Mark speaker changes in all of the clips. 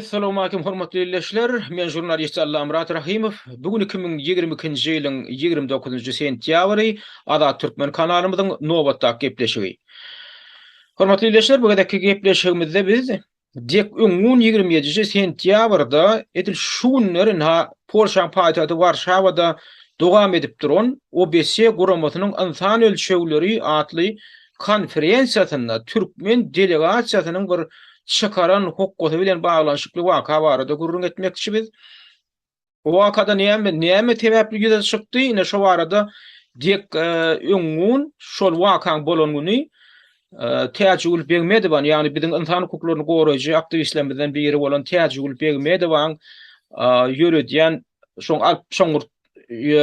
Speaker 1: Essalawmalikim hormatly ildeşler! Men žurnalist Allamyrat Rahymow. Bu gün 2022-nji ýylyň 29-njy sentýabry Azat Türkmen kanalymyzyň nobatdaky gepleşigi. Hormatly ildeşler, bu gezekki gepleşigimizde biz dek öňňun 27-nji sentýabrda edil şu günler ynha Polşaň paýtagty Warşawada dowam edip duran OBSE guramasynyň Ynsan ölçegleri atly konferensiýasynda türkmen delegasiýasynyň bir çykaran hokgasy bilen baglanyşykly waka barada gürrüň etmekçi biz. Bu wakada näme näme sebäpli ýüze çykdy? Ine şo barada dek öňňun şol wakaň bolan güni Täjigül Begmedowanyň, ýagny biziň ynsan hukuklaryny goraýjy aktiwistlerimizden biri bolan Täjigül Begmedowaň ýöredýän şoň alyp şoň bir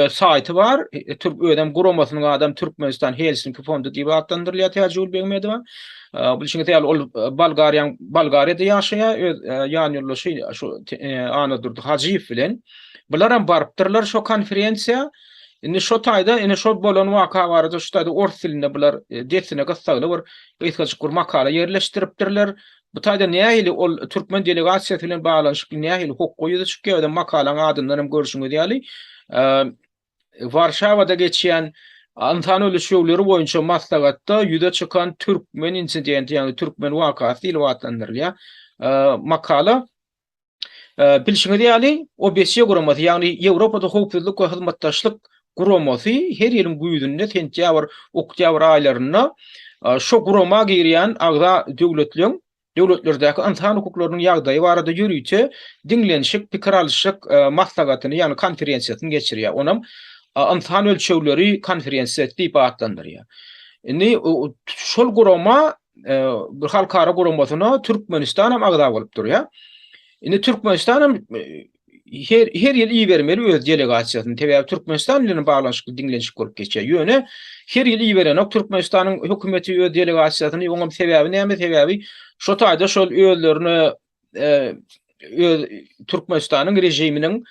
Speaker 1: saýty bar. Türk özem guramasynyň adam Türkmenistan Helsinki fondy diýip atlandyrylýar Täjigül Begmedowa. Bilşiňiz ýaly ol Bolgariýaň Bolgariýada ýaşaýar öz ýan ýoldaşy şu Anadurdy Hajyýew bilen. Bularam barypdyrlar şo konferensiýa. Indi şo taýda ine şo bolan waka barada şu taýda ors dilinde bular dessine gyssagly bir gysgajyk bir makala ýerleşdiripdirler. Bu taýda nähili ol türkmen delegasiýasy bilen baglanyşykly nähili hokga ýüze çykýar, özem makalaň adyndan hem görşüňiz ýaly, Warşawada geçýän ynsan ölçegleri boýunça maslahatda ýüze çykan türkmen insidenti, ýagny türkmen wakasy diýlip atlandyrylýar makala. Bilşiňiz ýaly, OBSE guramasy, ýagny Ýewropada Howpsuzlyk we Hyzmatdaşlyk Guramasy her ýylyň güýzünde, sentýabr, oktýabr aýlarynda şo gurama girýän agza döwletleň döwletlerdäki ynsan hukuklarynyň ýagdaýy barada ýörite diňlenişik, pikir alyşyk maslahatyny, ýagny konferensiýasyny geçirýär. Onam Ynsan ölçegleri konferensiýasy diýip atlandyrýar. Indi şol gurama bir halkara guramasyna Türkmenistan hem agza bolup durýar. Indi Türkmenistan hem her her ýyl ibermeli öz delegasiýasyny. Sebäbi Türkmenistan bilen baglanyşykly diňlenişik bolup geçýär. Ýöne her ýyl iberenok Türkmenistanyň hökümeti öz delegasiýasyny. Oňam sebäbi näme? Sebäbi şo taýda şol özlerine öz Türkmenistanyň režiminiň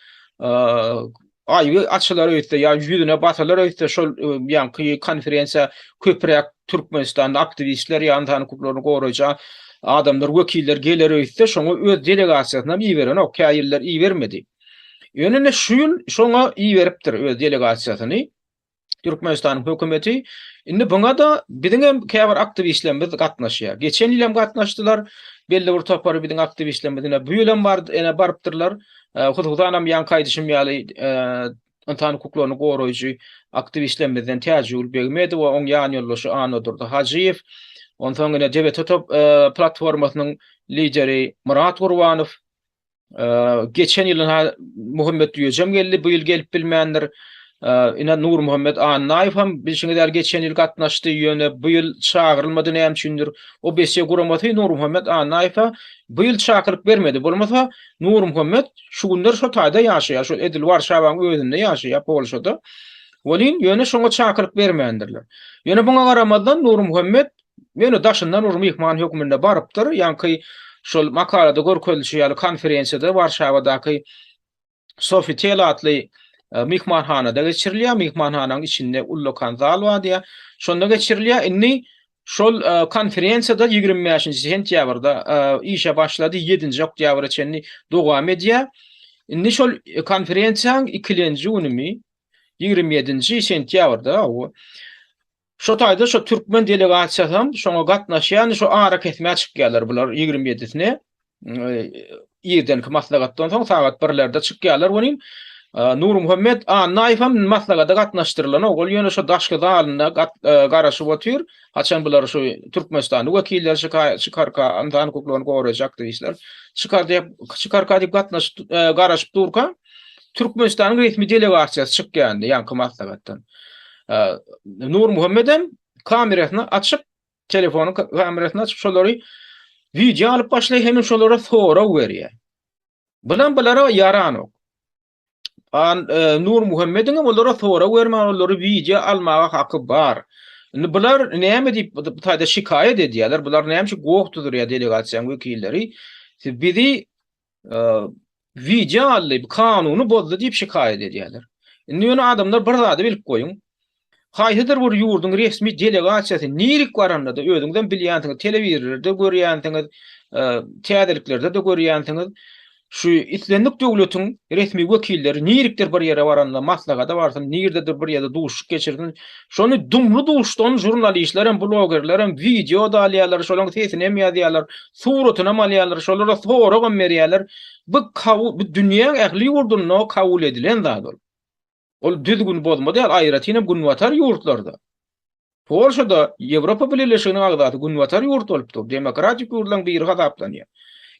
Speaker 1: aýby açylar öýtse ýa ýüzüne basylar öýtse şol ýaňky konferensiýa köpräk Türkmenistanda aktiwistler ýa ynsan hukuklaryny goraýjy adamlar wekiller geler öýtse şoňa öz delegasiýasyny hem iberenok kä ýyllar ibermedi. Ýöne ine şu ýyl şoňa iberipdir öz delegasiýasyny. Türkmenistanyň hökümeti indi buňa-da biziň hem käbir aktiwistlerimiz gatnaşýar. Geçen ýyl hem gatnaşdylar. Belli bir topary biziň aktiwistlerimiz ine bu ýyl hem bar, ene barypdyrlar. Hususan hem ýaňky aýdyşym ýaly ynsan hukuklaryny goraýjy aktiwistlerimizden Täjigül Begmedowa, oň ýan ýoldaşy Annadurdy Hajyýew, onsoň ine DBT platformasynyň lideri Myrat Gurbanow, Geçen ýyl ynha Muhammet Düýejem geldi, bu ýyl gelip bilmändir. Ine Nurmuhammet Annaýew hem bilşiňiz ýaly geçen ýyl gatnaşdy, ýöne bu ýyl çagyrylmady näme üçindir. OBSE guramasy Nurmuhammet Annaýewe bu ýyl çakylyk bermedi. Bolmasa Nurmuhammet şu günler şo taýda ýaşaýar, şol edil Warşawaň özünde ýaşaýar, Polşada. Welin ýöne şoňa çakylyk bermändirler. Ýöne muňa garamazdan Nurmuhammet Ýöne daşyndan bir myhman hökmünde barypdyr. Ýaňky şol makalada görkezilişi ýaly konferensiýada Warşawadaky Sofitel atly e, myhmanhanada geçirilýär. Myhmanhananyň içinde ullakan zal bar diýýär. Şonda geçirilýär. Indi şol e, konferensiýada 25-nji sentýabrda e, işe başlady, 7-nji oktýabra çenli dowam edýär. Indi şol konferensiýanyň ikilenji günümi 27-nji sentýabrda Şo taýda şo türkmen delegasiýasam şoňa gatnaşýan, şo arakesmä çykýarlar bular 27-sine. Irdenki maslahatdan soň sagat birlerde çykýarlar welin, Nurmuhammet Annaýew hem maslahata gatnaşdyrylanok. Ol ýöne şo daşky zalynda garaşyp otyr. Haçan bular şu Türkmenistanly wekiller çykarka, ynsan hukuklaryny goraýjy aktiwistler çykar diýip, çykarka diýip gatnaşyp garaşyp durka, Türkmenistanyň resmi delegasiýasy çykýandy ýaňky maslahatdan. Nurmuhammedem kamerasyny açyp, telefonyň kamerasyny açyp şolary wideo alyp başlaýar hem şolara sorag berýär. Bulam bulara ýaranok. An e, Nurmuhammediň hem olara sorag bermän olary wideo almaga haky bar. Indi bular näme diýip bu taýda şikaýat edýärler? Bular näme üçin goh tuzurýar delegasiýanyň wekilleri? Siz bizi wideo aldy, bu kanuny bozdy diýip şikaýat edýärler. Indi ýöne adamlar bir zady bilip goýuň. Haýsydyr bir ýurduň resmi delegasiýasy nirik baranda-da özüňizem bilýänsiňiz, telewizorda görýänsiňiz, täzeliklerde-de görýänsiňiz. Şu islendik döwletiň resmi wekilleri nirikdir bir ýere baranda, maslahata barsyn, nirdedir bir ýerde duşuşyk geçirsin, şony dumly-duşdan žurnalistlerem, blogerlerem wideo-da alýarlar, şolaryň sesini hem ýazýarlar, suratynam alýarlar, şolara soragam berýärler. Bu kabul, bu dünýäň ähli ýurdunda kabul edilen zat ol. Ol düzgün bozma däl, aýratynam günbatar ýurtlarda. Polşa-da Ýewropa Bileleşiginiň agzasy günbatar ýurt bolup dur, demokratik ýurtlaryň biri hasaplanýar.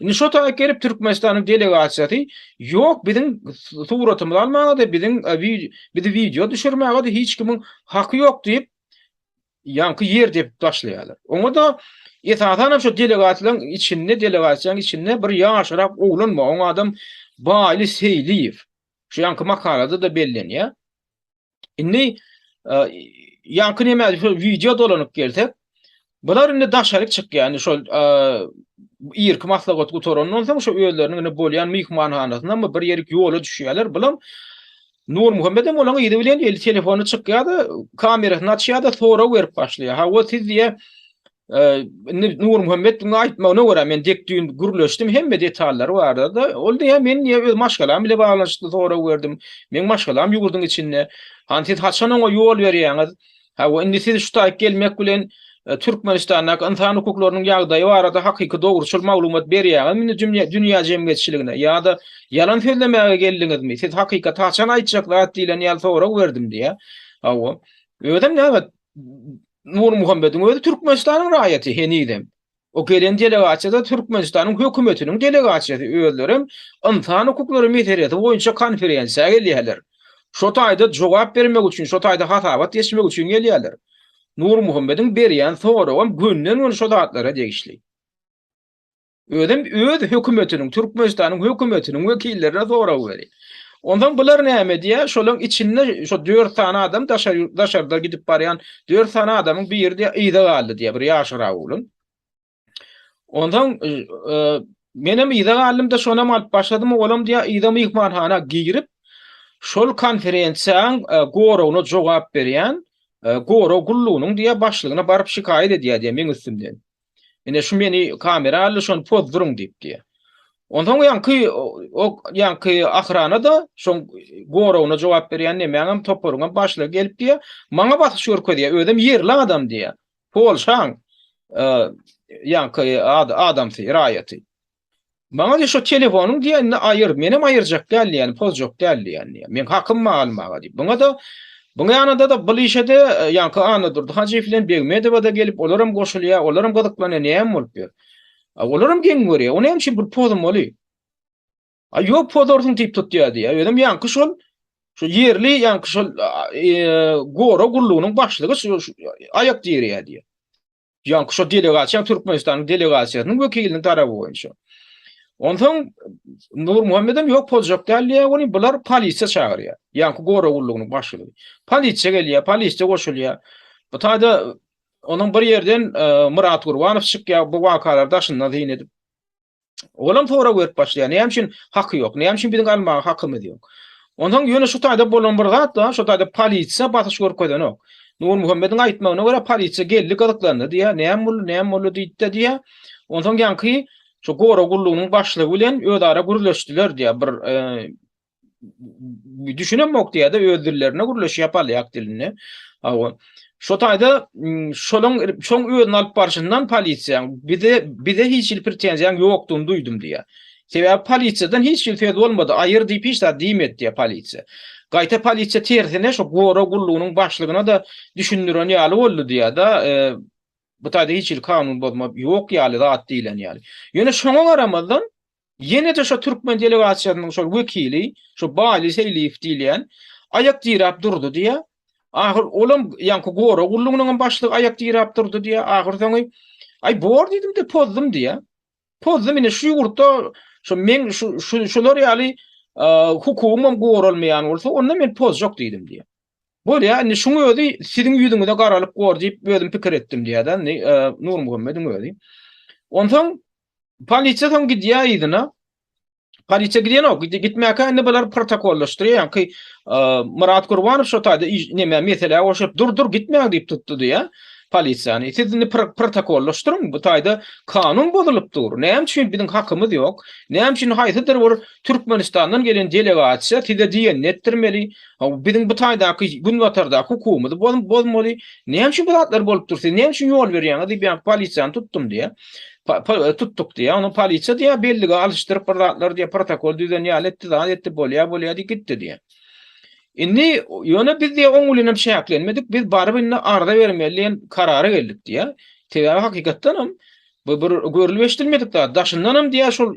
Speaker 1: Indi şo taýy gelip Türkmenistanyň delegasiýasy ýok biziň suratymyzy almaga-da, biziň bizi wideo düşürmäge-de hiç kimiň haky ýok diýip, ýaňky ýer depip başlaýarlar. Oňa-da esasanam şo delegasiýalaryň içinde, delegasiýanyň içinde bir ýaşrak oglan bar, oň adam Baýly Seýliýew. Şu ýaňky makalada-da bellenýär. Indi ýaňky näme şu wideo dolanyp gelsek, bular indi daşaryk çykýar. Indi şol irki maslahat gutarandan soň şu özleriniň indi bolýan myhmanhanasyndan bir ýerik ýola düşýärler. Bulam Nurmuhammedem olaň yzy bilen eli telefony çykýar-da, kamerasyny açýar-da sorag berip başlaýar. Hawa siz diýe Indi Nurmuhammediň aýtmagyna görä, men dek düýn gürleşdim, hemme detallary barada. Ol diýýär, men diýýär, öz maşgalam bile baglanyşykly sorag berdim. Meň maşgalam ýurduň içinde. Hany siz haçan oňa ýol berýäňiz? Hawa, indi siz şu taýyk gelmek bilen Türkmenistandaky ynsan hukuklarynyň ýagdaýy barada hakyky dogruçyl maglumat berýäňizmi indi dünýä jemgyýetçiligine ýa-da ýalan sözlemäge geldiňizmi? Siz hakykaty haçan aýtjak zat diýlen ýaly sorag berdim diýýär. Hawa. Özem näme Nurmuhammediň özi Türkmenistanyň raýaty henizem. O gelen delegasiýa-da Türkmenistanyň hökümetiniň delegasiýasy, özlerem ynsan hukuklary meselesi boýunça konferensiýa gelýärler. Şo taýda jogap bermek üçin, şo taýda hasabat geçmek üçin gelýärler. Nurmuhammediň berýän soragam gönden-göni şo zatlara degişli. Özem öz hökümetiniň, Türkmenistanyň hökümetiniň wekillerine sorag berýär. Onsoň bular näme edýär? Şolaryň içinde şo dört sany adam daşary daşarda gidip barýan dört sany adamyň biri diýýär, yza galdy diýýär, bir ýaşrak oglan. Onsoň e, e, menem yza galdym-da, şonam alyp başladym, olam diýýär, yza myhmanhana girip, şol konferensiýaň e, goragyna jogap berýän gorag gullugynyň diýýär, başlygyna baryp şikaýat edýär diýýär, meň üstümden. Ine şu meni kamera aldy, şony pozduryň diýip diýýär. Onsoň ýaňky o ýaňky ahrana-da şoň goragyna jogap berýän nemäňem toparyňam başlygy gelip diýýär, maňa basyş görkezýär, özem ýerli adam diýýär. Polşaň ýaňky adamsy, raýaty. Maňa diýýär, şo telefonyň diýýär, indi aýyr, menem aýyrjak däl diýýän, pozjak däl diýýän diýýär. Meň hakym bar almaga diýip. Buňa-da, buň ýanynda-da bul işe-de ýaňky Annadurdy Hajyýew bilen Begmedowa-da gelip, olaram goşulýar, olaram gyzyklanýar, näme bolup ýör. Olaram geň görýär, o näme üçin bul pozmaly? A ýok pozarsyň diýip tutýar diýýär. Özem ýaňky şol şu ýerli ýaňky şol gorag gullugynyň başlygy şu aýak direýär diýýär. Ýaňky şo delegasiýa Türkmenistanyň delegasiýasynyň wekiliniň taraby boýunça. Onsoň Nurmuhammedem ýok boljak däl diýýär, ony bular polisiýa çagyrýar. Ýaňky gorag gullugynyň başlygy. Polisiýa gelýär, polisiýa goşulýar. Bu taýda onuň bir ýerden e, Myrat Gurbanow çykýar, bu wakalary daşyndan syn edip. Olam sorag berip başlaýar. Näme üçin haky ýok? Näme üçin biziň almaga hakymyz ýok? Onsoň ýöne şu taýda bolan bir zat bar, şu taýda polisiýa basyş görkezenok. Nurmuhammediň aýtmagyna görä polisiýa geldi gyzyklandy diýýär. Näme boldy, näme boldy diýdi-de diýýär. Onsoň ýaňky şu gorag gullugynyň başlygy bilen özara gürleşdiler diýýär. Bir e, düşünemok diýýär-de öz dillerinde gürleşýär polýak dilinde. Hawa. Şo taýda şolaň şoň özüni alyp barşyndan polisiýaň bize bize hiç hili pretenziýaň ýokdugyny duýdum diýýär. Sebäbi polisiýadan hiç hili söz bolmady, aýyr diýip hiç zat diýmedi diýýär polisiýa. Gaýta polisiýa tersine şo gorag gullugynyň başlygyna-da düşündiren ýaly boldy diýýär-de, bu taýda hiç hili kanun bozma ýok ýaly zat diýlen ýaly. Ýöne şoňa garamazdan Ýene-de şo türkmen delegasiýasynyň şol wekili, şo Baýly Seýliýew diýilýän aýak diräp durdy diýýär. Ahyr olam ýaňky gorag gullugynyňam başlygy aýak diräp durdy diýýär. Ahyr soňy Aý bor diýdim-de pozdum diýýär. Pozdum ine şu ýurtda şo meň şu şular ýaly hukugymam goralmaýan bolsa onda men pozjak diýdim diýýär. Bolýa indi şuň özi siziň ýüzüňize garalyp gor diýip özüm pikir etdim diýýär-de indi Nurmuhammediň özi. Onsoň Polisiýa soň gidýär yzyna. Polisiýa gidenok. Gitmäkä indi bular protokollaşdyrýar. Ýaňky Myrat Gurbanow şo taýda neme meselä goşup, dur dur gitmäň diýip tutdy diýýär. Polisiýany. Siz indi protokollaşdyryň, bu taýda kanun bozulyp dur. Näme üçin biziň hakymyz ýok? Näme üçin haýsydyr bir Türkmenistandan gelen delegasiýa size diýenini etdirmeli? Biziň bu taýdaky günbatardaky hukugymyzy bozmaly. Näme üçin bu zatlar bolup dur? Siz näme üçin ýol berýäňiz diýip, ýa polisiýany tutdum diýýär. Tutduk diýýär. Onuň polisiýa diýýär, bellige alyşdyryp bir zatlar diýýär, protokol düzen ýaly etdi, zat etdi, bolýar, bolýar diýip gitdi diýýär. Indi ýöne biz diýýär, oň bilen hem çäklenmedik. Biz baryp indi arza bermeli diýen karara geldik diýýär. Sebäbi hakykatdan hem bu bir görlüp eşidilmedik zat. Daşyndan hem diýýär şol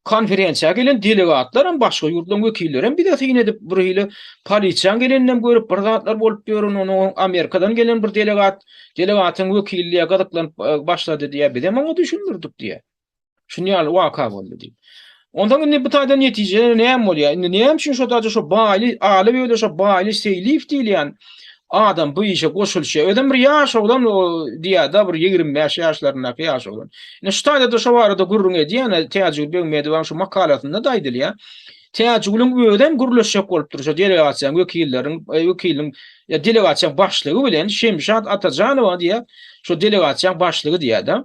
Speaker 1: Konferensiýa gelen delegatlar hem, başga ýurtlaryň wekilleri hem bize syn edip, bir hili polisiýaň gelenini hem görüp, bir zatlar bolup ýörün, onuň Amerikadan gelen bir delegat, delegatyň wekili diýýär, gyzyklanyp başlady diýýär, bizem oňa düşündirdik diýýär. Şuny ýaly waka boldy diýip. Onsoň indi bu taýdan netije näme bolýar? Indi näme üçin şo taýda şo Baýly, Aly böle şo Baýly Seýliýew diýilýän adam bu işe goşulyşýar. Özem bir ýaş oglan diýýär-de, bir 25 ýaşlaryndaky ýaş oglan. Indi şu taýda-da şo barada gürrüň edýän Täjigül Begmedowaň şu makalasynda-da aýdylýar. Täjigülüň özem gürleşjek bolupdyr şo delegasiýanyň wekilleriniň, wekiliniň, delegasiýanyň başlygy bilen Şemşat Atajanowa diýýär, şo delegasiýanyň başlygy diýýär-de.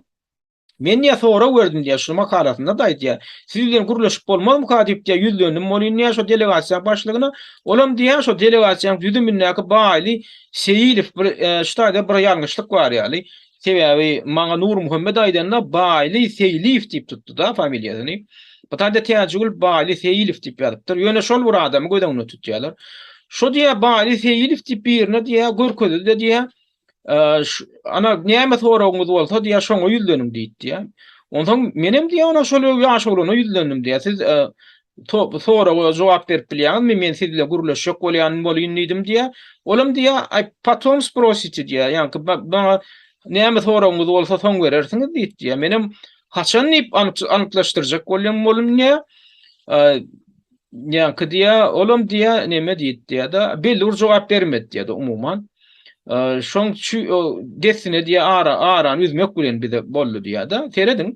Speaker 1: Men diýýär sorag berdim diýýär, şu makalasynda-da aýdýar. Siz bilen gürleşip bolmazmyka diýip diýýär, ýüzlendim welin diýýär şo delegasiýanyň başlygyna. Olam diýýär şo delegasiýanyň düzümindäki Baýly Seýilow bir şu taýda bir ýalňyşlyk bar ýaly. Sebäbi maňa Nurmuhammet aýdanda Baýly Seýliýew diýip tutdy-da familiýasyny. Bu taýda Täjigül Baýly Seýilow diýip ýazypdyr. Ýöne şol bir adamy göz öňünde tutýarlar. Şo diýýär Baýly Seýilow diýip birine diýýär görkezildi diýýär. Ana näme soragyňyz bolsa diýýär, şoňa ýüzleniň diýip diýýär. Onsoň menem diýýär, ona şol ýaş oglana ýüzlendim diýýär. Siz soraga jogap berip bilýäňizmi? Men siz bilen gürleşjek bolýan bolýyn diýdim diýýär. Olam diýýär, aý potom sprosite diýýär. Ýaňky maňa näme soragyňyz bolsa soň berersiňiz diýip diýýär. Menem haçan diýip anyklaşdyrjak bolýan bolum diýýär. Ýaňky diýýär, olam diýýär, neme diýdi diýýär-de, belli bir jogap bermedi diýýär-de umuman. Şoň üçin dessine diýýär, ara arany üzmek bilen bize boldy diýýär-de. Serediň.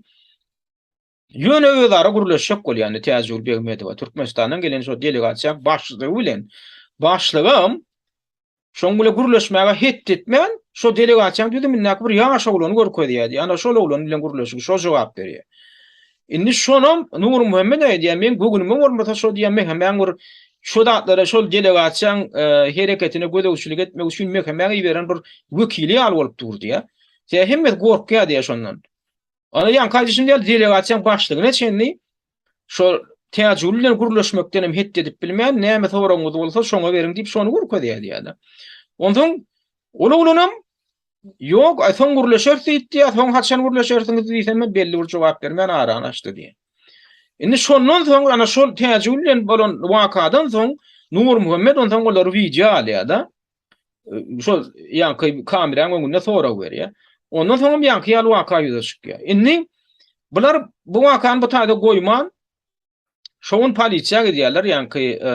Speaker 1: Ýöne özara gürleşjek bolýar indi Täjigül Begmedowa Türkmenistandan gelen şo delegasiýanyň başlygy bilen. Başlygam Şoň bile gürleşmäge het etmän, şo delegasiýanyň düzümindäki bir ýaş oglany görkezýärdi. Ana şol oglan bilen gürleşiň, şo jogap berýär. Indi şonam Nurmuhammet aýdýar, meň göwnüme bolmasa şo diýýär, MHM-iň bir şo zatlara, şol delegasiýaň hereketine gözegçilik etmek üçin MHM-iň iberen bir wekili ýaly bolup dur diýýär. Sebäbi hemmesi gorkýar diýýär şondan. Ana ýaňky aýdyşym ýaly delegasiýaň başlygyna çenli şol Täjigül bilen gürleşmekden hem het edip bilmän, näme soragyňyz bolsa şoňa beriň diýip şony görkezýär diýýär. Onsoň ol oglanam ýok, aý soň gürleşeris diýdi diýýär, soň haçan gürleşersiňiz diýsem hem belli bir jogap bermän arany açdy diýýär. Indi şondan soň ana şol Täjigül bilen bolan wakadan soň Nurmuhammet onsoň olary wideo alýar-da. Şol ýaňky kameranyň öňünde sorag berýär. Ondan soň hem ýaňky ýaly waka ýüze çykýar. Indi bular bu wakany bu taýda goýman şo gün polisiýa gidýärler, ýaňky e,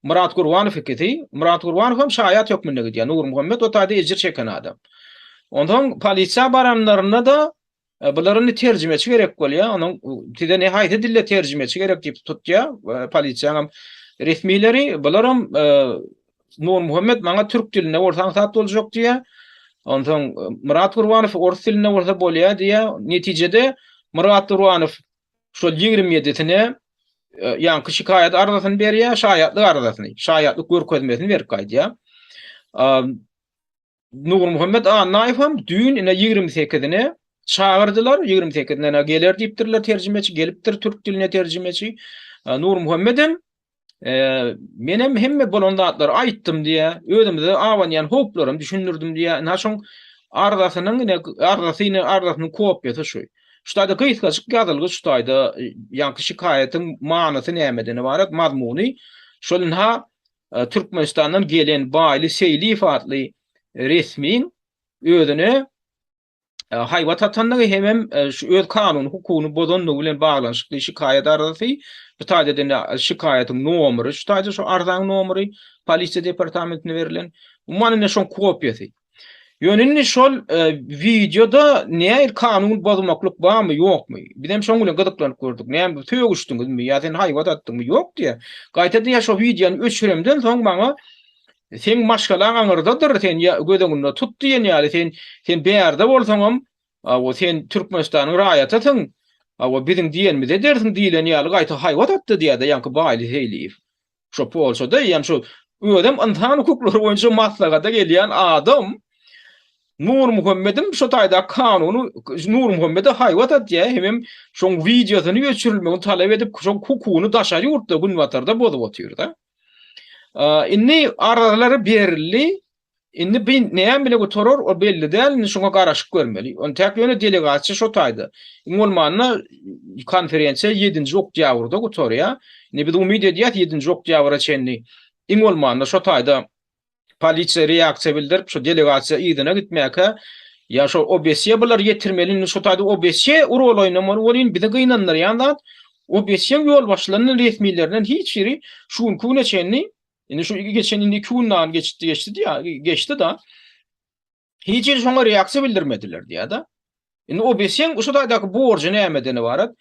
Speaker 1: Myrat Gurbanow ikisi. Myrat Gurbanow hem şaýat hökmünde gidýär. Nurmuhammet o taýda ejir çeken adam. Onsoň polisiýa baranlarynda-da E, bulara indi terjimeçi gerek bolýar. Onuň size ne haýsy dilde terjimeçi gerek diýip tutýar e, polisiýanyň hem resmileri. Bularam e, Nurmuhammet maňa türk dilinde bolsa aňsat boljak diýýär. Onsoň Myrat Gurbanow orus dilinde bolsa bolýar diýýär. Netijede Myrat Gurbanow şol 27-sine ýaňky şikaýat arzasyny berýär, şaýatlyk arzasyny, şaýatlyk görkezmesini berip gaýdýar. Nurmuhammet Annaýewem düýn ine 28-ine çagyrdylar, 28-ine ine geler diýipdirler terjimeçi, gelipdir türk diline terjimeçi. Nurmuhammedem e, menem hemme bolan zatlary aýtdym diýä, özümize abanýan howplaram düşündirdim diýä. Ine şoň arzasynyň ine arzasy ine arzasynyň kopiýasy şu. Şu taýda gysgajyk ýazylgy şu taýda ýaňky şikaýatyň manysy nämeden ybarat, mazmuny. Şol ynha Türkmenistandan gelen Baýly Seýliýew atly resmiň özüne haýbat atandygy hemem şu öz kanuny hukugyny bozandygy bilen baglanyşykly şikaýat arzasy, bu taýda indi şikaýatyň nomery, şu taýda şu arzaň nomery polisiýa departamentine berlen. Umuman indi şoň kopiýasy. Ýöne indi şol wideoda nähili kanun bozmaklyk barmy, ýokmy? Bizem şoň bilen gyzyklanyp gördük. Näme sögüşdiňizmi ýa sen haýbat atdyňmy? Ýok diýýär. Gaýta diýýär şo wideony öçüremden soň maňa. Seň maşgalaň aňyrdadyr, sen göz öňünde tut diýen ýaly, sen sen bärde bolsaňam, hawa, sen Türkmenistanyň raýatysyň, hawa, biziň diýenimizi edersiň diýlen ýaly gaýta haýbat atdy diýýär-de ýaňky Baýly Seýliýew. Şo Polşada eýýäm şo özem ynsan hukuklary boýunça maslahata gelýän adam Nurmuhammediň şo taýdaky kanuny Nurmuhammede haýbat atýar hemem şoň wideosyny öçürilmegini talap edip şoň hukugyny daşary ýurtda günbatarda bozup otyr-da. Indi arzalary berildi. Indi bi näme bile gutarar, o belli däl, indi şoňa garaşyp görmeli. Ontäk ýöne delegasiýa şo taýda. Iň bolmanda konferensiýa ýedinji oktýabrda gutarýar. Indi biz umyt edýäs ýedinji oktýabra çenli iň bolmanda şo taýda polisiýa reaksiýa bildirip, şo delegasiýa yzyna gitmäkä ýa şo OBSE bular ýetirmeli, indi şo taýda OBSE rol oýnamaly welin bizi gynandyrýan zat OBSE-iň ýolbaşçylaryndan resmilerinden hiç biri şu günki güne çenli Indi şu geçen indi 2 gün daha geçdi geçdi diýä, geçdi da. Hiç hili şoňa reaksiýa bildirmediler diýä da. Indi OBSE-iň şu taýdaky borjy nämeden ybarat?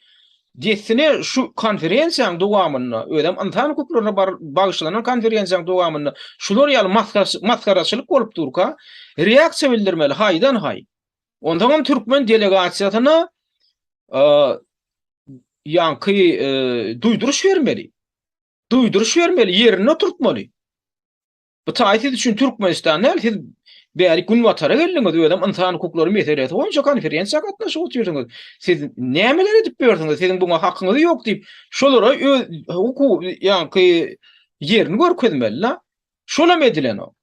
Speaker 1: Dessine şu konferensiýanyň dowamynda, özem ynsan hukuklaryna bagyşlanan konferensiýanyň dowamynda şular ýaly masgaraçylyk bolup durka, reaksiýa bildirmeli haýdan-haý. Onsoňam türkmen delegasiýasyna ýaňky duýduryş bermeli. Duýduryş bermeli, ýerinde oturtmaly. Bu taý siz üçin Türkmenistan däl, siz bärik günbatara geldiňiz, özem ynsan hukuklary meselesi boýunça konferensiýa gatnaşyp otyrsyňyz. Siz nämeler edip ýörsüňiz, siziň buňa hakyňyz ýok diýip, şolara öz hukuk, ýaňky ýerini görkezmeli-la. Şolam edilenok.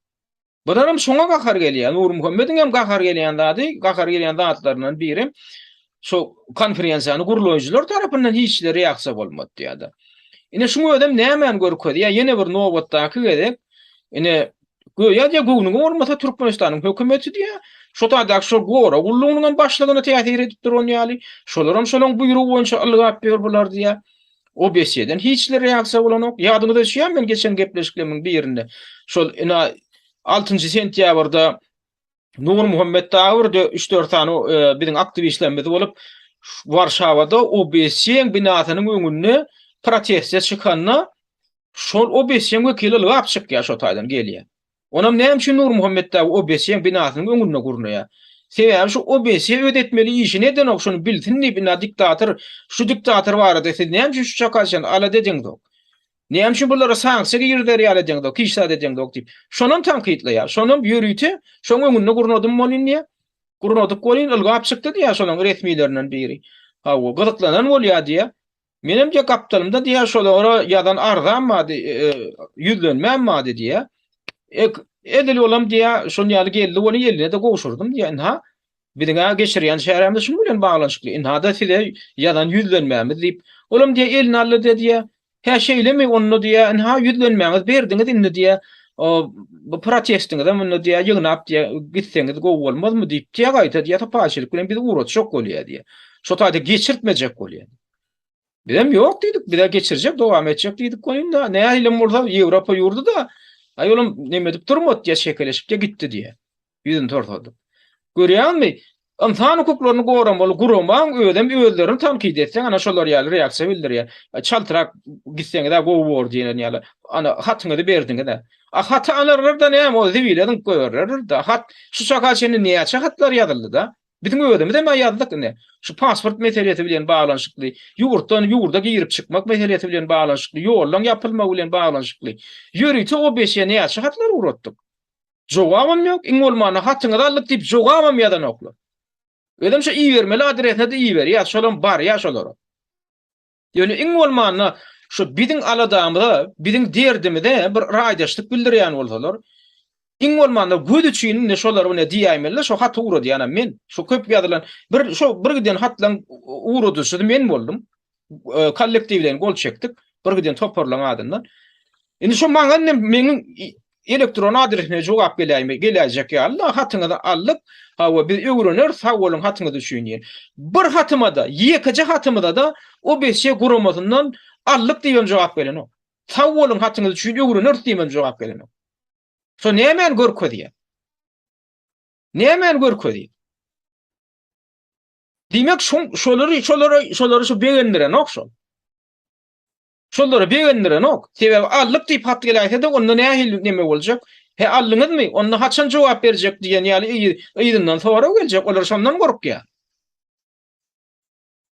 Speaker 1: Bularam şoňa gahar gelýär. Nurmuhammediň hem gahar gelýän zady, gahar gelýän zatlaryndan biri şo konferensiýany gurlaýjylar tarapyndan hiç hili reaksiýa bolmady diýýär-de. Ine şuň özem nämäni görkezýär? Ýene bir nobatdaky gezek ine göýä diýýär göwnüňe bolmasa Türkmenistanyň hökümeti diýýär. Şo taýdaky şo gorag gullugynyň hem başlygyna täsir edip duran ýaly. Şolaram şolaň buýrugy boýunça ylgap ýör bular diýýär. OBSE-den hiç hili reaksiýa bolanok. Ýadyňyza düşýärmi men geçen gepleşiklerimiň birinde şol ina altynjy sentýabrda Nurmuhammet dagy bir üç-dört sany biziň aktiwistlerimiz bolup Warşawada OBSE-iň binasynyň öňünde proteste çykanda şol OBSE-iň wekili ylgap çykýar şo taýdan gelýär. Onam näme üçin Nurmuhammet dagy OBSE-iň binasynyň öňünde gurnaýar? Sebäbi şu OBSE öz etmeli işini edenok, şuny bilsin diýip, ina diktator, şu diktator barada siz näme üçin şu çaka çenli alada edeňzok? Näme üçin bulara sanksiýa girizer ýaly edeňzok, hiç zat edeňzok diýip. Şonam tankytlaýar. Şonam ýörite şoň öňünde gurnadym welin diýýär. Gurnadyk welin ylgap çykdy diýýär şolaň resmilerinden biri. Hawa, gyzyklanan bolýar diýýär. Menem diýýär gapdalymda diýýär şolara ýazan arzam bardy, ýüzlenmäm bardy diýýär. Edil olam diýýär şon ýaly geldi ony eline-de gowşurdym diýýär. Ynha, biziň-ä geçirýän çärämiz şunuň bilen baglanyşykly. Ynha-da size ýazan ýüzlenmämiz diýip. Olam diýýär eline aldy-da diýýär. Hä şeýlemi onda diýýär, ynha ýüzlenmäňizi berdiňiz indi diýýär. Bu protestiňizem onda diýýär ýygnap diýýär gitseňiz gowy bolmazmy diýip diýýär gaýta diýýär sypaýyçylyk bilen bizi ugratjak bolýar diýýär. Şo taýda geçirtmejek bolýar. Bizem ýok diýdik, bize geçirjek, dowam etjek diýdik welin-de, nähilem bolsa Ýewropa ýurdy-da, aý olam neme edip durmady diýýär, çekeleşip diýýär, gitdi diýýär. Ýüzüni torsadyp. Görýäňmi, ynsan hukuklaryny goramaly guramaň özem özlerini tankyt etseň, ana şolar ýaly reaksiýa bildirýär. Çaltrak gitseňiz-ä gowy bor diýen ýaly. Ana hatyňyzy berdiňiz-ä. A haty alarlar-da näme, ol zibile zyňyp goýbererler-de. Hat şu çaka çenli näçe hatlar ýazyldy-da. Biziň özümizem-ä ýazdyk ine. Şu pasport meselesi bilen baglanyşykly, ýurtdan ýurda girip çykmak meselesi bilen baglanyşykly, ýollaň ýapylmagy bilen baglanyşykly ýörite OBSE näçe hatlar ugratdyk. Jogabam ýok, iň bolmanda hatyňyzy aldyk diýip jogabam ýazanoklar. Özem şu ibermeli adresine-de iberýär, şolam barýar şolara. Ýöne iň bolmanda şu biziň aladamyza, biziň derdimize bir raýdaşlyk bildirýän bolsalar, iň bolmanda göz üçin indi şolar ine diýäýmeli-de şo haty ugradýanam men. Şo köp ýazylan bir şo bir giden hatlaň ugradyjysy men boldum. Kollektiwleýin gol çekdik bir giden toparlaň adyndan. Indi şo maňa indi meniň elektron adresime jogap geläýme, geläýjek ýaly-da, hatyňyzy aldyk, hawa, biz öwreneris, sag boluň hatyňyz üçin diýen. Bir hatyma-da, ýekeje hatymyza-da OBSE guramasyndan aldyk diýibem jogap gelenok. Sag boluň hatyňyz üçin öwreneris diýibem jogap gelenok. Şo nämäni görkezýär? Nämäni görkezýär? Diýmek, şolary, şolary, şolary şu begendirenok şol. Şolary begendirenok. Sebäbi aldyk diýip hat geläýse-de onda nähili neme boljak? He aldyňyzmy? Onda haçan jogap berjek diýen ýaly yzyndan sorag geljek. Olar şondan gorkýar.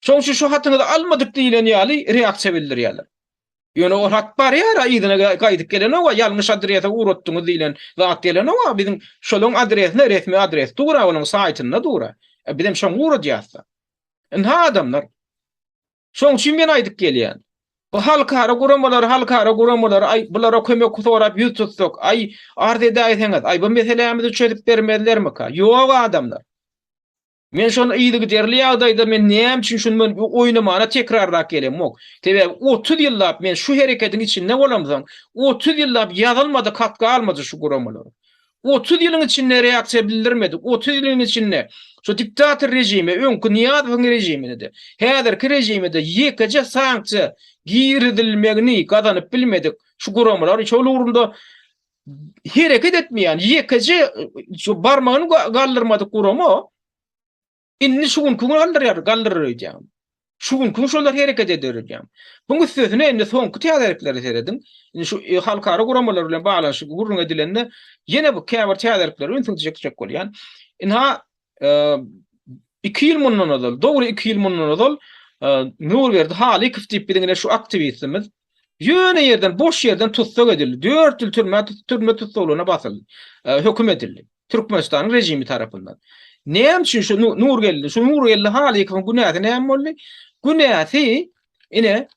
Speaker 1: Şoň üçin şu hatyňyzy almadyk diýlen ýaly reaksiýa bildirýärler. Ýöne ol hat barýar-a yzyna gaýdyp gelenok-a, ýalňyş adrese ugratdyňyz diýlen zat gelenok-a, biziň şolaň adresine resmi adres dur-a olaň saýtynda dur-a. E, bizem şoňa ugradýas-da. Ynha adamlar. Şoň üçin men aýdyp gelýän. Bu halkara guramalar, halkara guramalar, aý bulara kömek sorap ýüz tutsak, aý arz edäýseňiz, aý bu meselämizi çözüp bermezlermika? Ýok adamlar. Men şony yzygiderli ýagdaýda men näme üçin şuny men oýnamana tekrarlap gelemok. Sebäbi 30 ýyllap men şu hereketiň içinde bolamsoň, 30 ýyllap ýazylmadyk hat galmady şu guramalara. 30 ýylyň içinde reaksiýa bildirmedik, 30 ýylyň içinde şu diktator režime, öňki Nyýazowyň režimine-de, häzirki režime-de ýekeje sanksiýa girizilmegini gazanyp bilmedik şu guramalar şol ugrunda hereket etmeýän, ýekeje şu barmagyny galdyrmadyk gurama indi şu günki gün galdyrýar, galdyrar öýdýän. Şu günki gün şolar hereket eder öýdýän. Buň üstesine indi soňky täzeliklere serediň. Indi şu e, halkara guramalar bilen baglanyşykly gürrüň edilende ýene bu käbir täzeliklere ünsüňizi çekjek bolýan. Ynha e, 2 ýyl mundan ozal, dogry 2 ýyl mundan ozal e, Nurberdi Halykow diýip biziň ine şu aktiwistimiz ýöne ýerden, boş ýerden tussag edildi. 4 ýyl türmä türme tussaglygyna basyldy. E, höküm edildi. Türkmenistanyň režimi tarapyndan. Näme üçin şu Nurgeldi, şu Nurgeldi Halykowyň günäsi näme boldy? Günäsi ine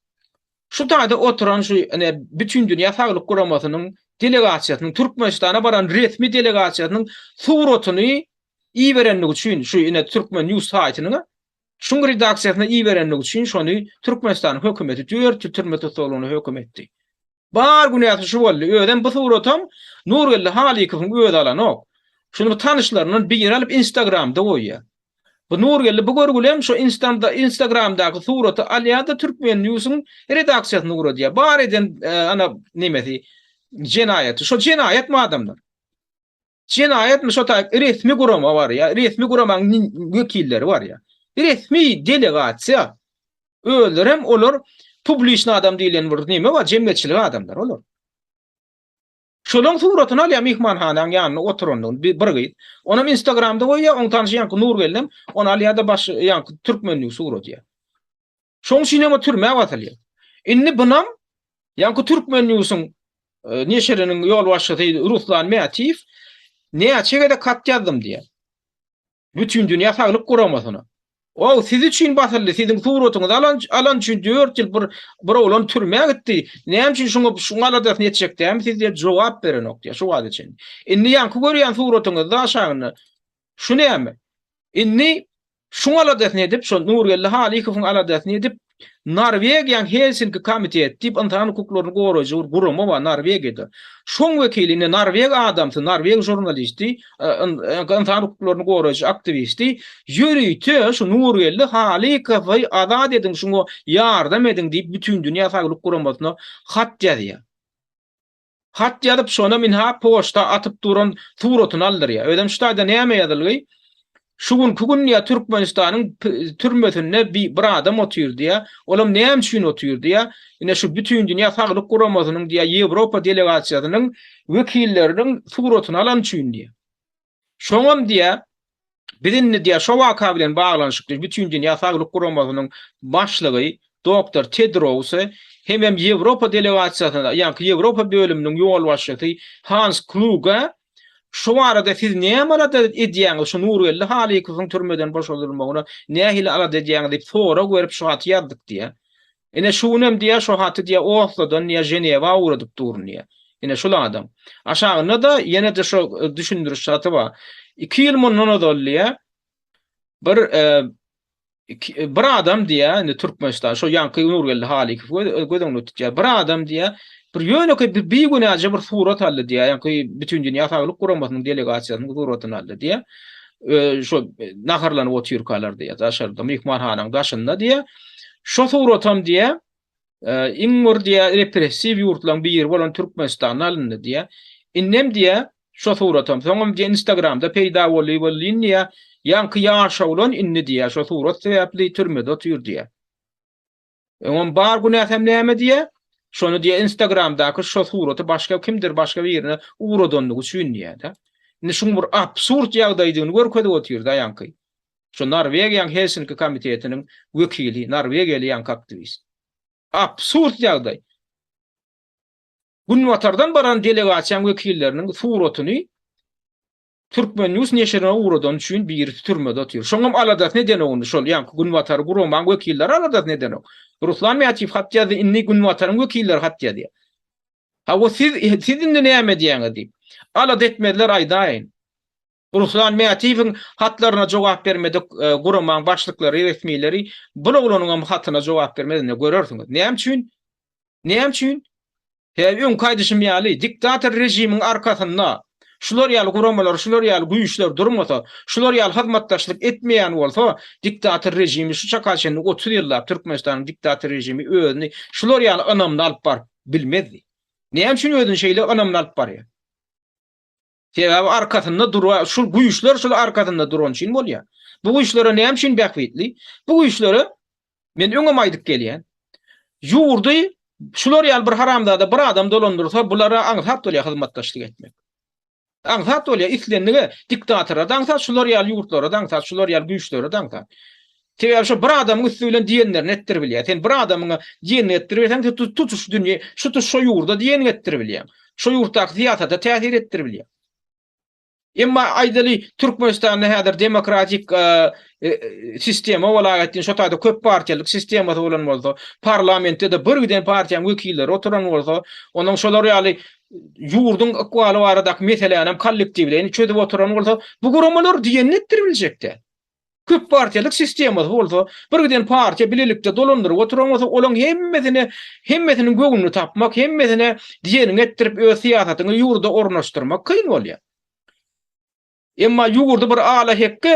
Speaker 1: şu taýda oturan şu ine Bütindünýä Saglyk Guramasynyň delegasiýasynyň Türkmenistana baran resmi delegasiýasynyň suratyny iberenligi üçin şu ine Türkmen News saýtynyň şuň redaksiýasyna iberenligi üçin şony Türkmenistanyň hökümeti 4 ýyl türme tussaglygyna höküm etdi. Bar günäsi şu boldy. Özem bu suratam Nurgeldi Halykowyň özi alanok. Şuny bu tanyşlaryndan biri alyp Instagramda goýýar. Bu Nurgeldi bu görgülem şu Instamda Instagramdaky suraty alýar-da Türkmen Newsiň redaksiýasyna ugradýar. Bar eden e, ana nemesi jenaýaty. Şo jenaýatmy adamlar? Jenaýatmy şo taýyp resmi gurama bar ýa, resmi guramaň wekilleri bar ýa. Resmi delegasiýa. Özlerem olar publiçny adam diýlen bir neme bar, jemgyýetçilik adamlar olar. Şolaň suratyny alýar myhmanhanaň ýanynda oturandygyny bir gyz. Onam Instagramda goýýar, oň tanşy ýaňky Nurgeldem ony alýar-da baş ýaňky türkmenligi suradýar. Şoň üçin hem o türmä basylýar. Indi bunam ýaňky Türkmen Newsiň e, neşiriniň ýolbaşçysy Ruslan Mätiýew näçe gezek hat ýazdym diýýär. Bütindünýä Saglyk Guramasyna. O siz üçin basyldy, siziň suratyňyzy alan alan üçin 4 ýyl bir bir oglan türmä gitdi. Näme üçin şuňa şuň aladasyny etjek dämi siz diýip jogap berenok diýýär şu wagta çenli. Indi ýaňky görýän suratyňyzda aşagynda şu näme? Indi şuň aladasyny edip, şo Nurgeldi Halykowyň aladasyny edip, Norwegiýanyň Helsinki komiteti diýip ynsan hukuklaryny goraýjy bir gurama bar Norwegiýada. Şoň wekili indi norweg adamsy, norweg žurnalisti, e, e, ynsan hukuklaryny goraýjy aktiwisti ýörite şu Nurgeldi Halykowy azat ediň, şuňa ýardam ediň diýip Bütindünýä Saglyk Guramasyna hat ýazýar. Hat ýazyp şonam ynha poçta atyp duran suratyny aldyrýar. Özem şu taýda näme ýazylgy? Şu günki gün diýýär Türkmenistanyň türmesinde bir adam otyr diýýär. Olam näme üçin otyr diýýär. Ine şu Bütindünýä Saglyk Guramasynyň diýýär Ýewropa delegasiýasynyň wekilleriniň suratyny alan üçin diýýär. Şoňam diýýär, biz indi diýýär, şo waka bilen baglanyşykly Bütindünýä Saglyk Guramasynyň başlygy doktor Tedrose hemem Ýewropa delegasiýasyna, ýaňky Ýewropa bölüminiň ýolbaşçysy Hans Kluge şu barada siz näme alada edýäňiz, şu Nurgeldi Halykowyň türmeden boşadylmagyna nähili alada edýäňiz diýip sorag berip şu haty ýazdyk diýýär. Ine şu günem diýýär, şo haty diýýär, Oslodan diýýär, Ženewa ugradyp durun diýýär. Ine şul adam. Aşagynda-da ýene-de şo e, düşündiriş haty bar. 2 ýyl mundan ozal diýýär, bir e, e, bir adam diýýär, indi Türkmenistan, şo ýaňky Nurgeldi Halykow göz, göz öňünde tutýar. Bir adam diýýär, bir ýönekeý bir bigünäje bir surat aldy diýýär, ýaňky Bütindünýä Saglyk Guramasynyň delegasiýasynyň suratyny aldy diýýär. Şo naharlanyp otyrkalar diýýär, daşarda myhmanhanaň daşynda diýýär. Şo suratam diýýär, iň bir diýýär repressiw ýurtlaryň biri bolan Türkmenistanda alyndy diýýär. Indem diýýär, şo suratam soňam diýýär Instagramda peýda boldy welin diýýär, ýaňky ýaş oglan indi diýýär, şo surat sebäpli türmede otyr diýýär. Öňem bar günäsem näme diýýär? Şony diýýär Instagramdaky şo suraty başga kimdir başga birine ugradanlygy üçin diýýär-de. Indi şuň bir absurd ýagdaýdygyny görkezip otyr-da ýaňky. Şo Norwegiýaň Helsinki komitetiniň wekili, norwegiýaly ýaňky aktiwist. Absurd ýagdaý. Günbatardan baran delegasiýaň wekilleriniň suratyny Turkmen News neşirine ugradany üçin birisi türmede otyr. Şoňam aladasyny edenok indi şol ýaňky Günbatary guramaň wekilleri aladasyny edenok. Ruslan Mätiýew hat ýazdy indi Günbataryň wekilleri hat ýazýar. Hawa siz siz indi näme edýäňiz diýip. Alada etmezler aýdaýyn. Ruslan Mätiýewiň hatlaryna jogap bermedik guramaň başlyklary resmileri bul oglanyňam hatyna jogap bermez indi görersiňiz. Näme üçin? Näme üçin? Sebäbi öňki aýdyşym ýaly, diktator režimiň arkasynda şular ýaly guramalar, şular ýaly güýçler durmasa, şular ýaly hyzmatdaşlyk etmeýän bolsa, diktator režimi şu çaka çenli 30 ýyllap Türkmenistanyň diktator režimi özüni şular ýaly ynamly alyp baryp bilmezdi. Näme üçin özüni şeýle ynamly alyp barýar? Sebäbi arkasynda dura, şul güýçler şul arkasynda duran üçin bolýar. Bu güýçlere näme üçin bähbitli? Bu güýçlere men öňem aýdyp gelýän. Ýurdy şular ýaly bir haramzada bir adam dolandyrsa, bulara aňsat bolýar hyzmatdaşlyk etmek. Aňsat bolýar islendige diktatora-da aňsat, şular ýaly ýurtlara-da aňsat, şular ýaly güýçlere-de aňsat. Sebäbi şo bir adamyň üsti bilen diýenlerini etdiribilýär. Sen bir adamyňa diýenini etdiribilseň, sen tutuş dünýä, tutuş şo ýurda diýeniňi etdiribilýäň. Şo ýurtdaky syýasata täsir etdiribilýäň. Emma aýdaly, Türkmenistanda häzir demokratik sistema bolaýatdyn, şo taýda köp partiýalyk sistemasy bolan bolsa, parlamentde-de bir giden partiýanyň wekilleri oturan bolsa, onnoň şolar ýaly ýurduň ykbaly baradaky meseläni hem kollektiwleýin çözüp oturan bolsa, bu guramalar diýenini etdiribiljek däl. Köp partiýalyk sistemasy bolsa, bir giden partiýa bilelikde dolandyryp oturan bolsa, olaň hemmesine, hemmesiniň göwnüni tapmak, hemmesine diýeniňi etdirip öz syýasatyňy ýurda ornaşdyrmak kyn bolýar. Emma ýurdy bir alahekge,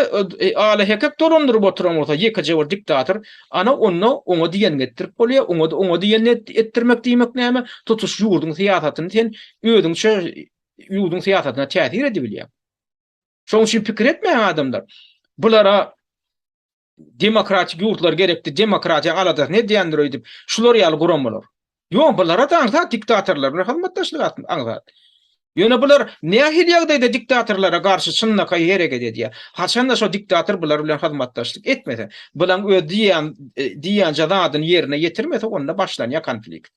Speaker 1: alahekek dolandyryp oturan bolsa, ýekeje bir diktator, ana onda oňa diýeniňi etdirip bolýar, oňa oňa diýenini etdirmek diýmek näme? Tutuş ýurduň syýasatyny sen özüňçe ýurduň syýasatyna täsir edibilýäň. Şonuň üçin pikir etmäň adamlar. Bulara demokratik ýurtlar gerekdi, demokratiýaň aladasyny edýändir öýdüp, şular ýaly guramalar. Ýok, bulara-da aňsat diktatorlar bilen hyzmatdaşlyk aňsat. Ýöne bular nähili ýagdaýda diktatorlara garşy çynlakaý hereket edýär? Haçanda şo diktator bular bilen hyzmatdaşlyk etmese, bulaň öz diýýän diýýänje zadyny ýerine ýetirmese, onda başlanýar konflikt.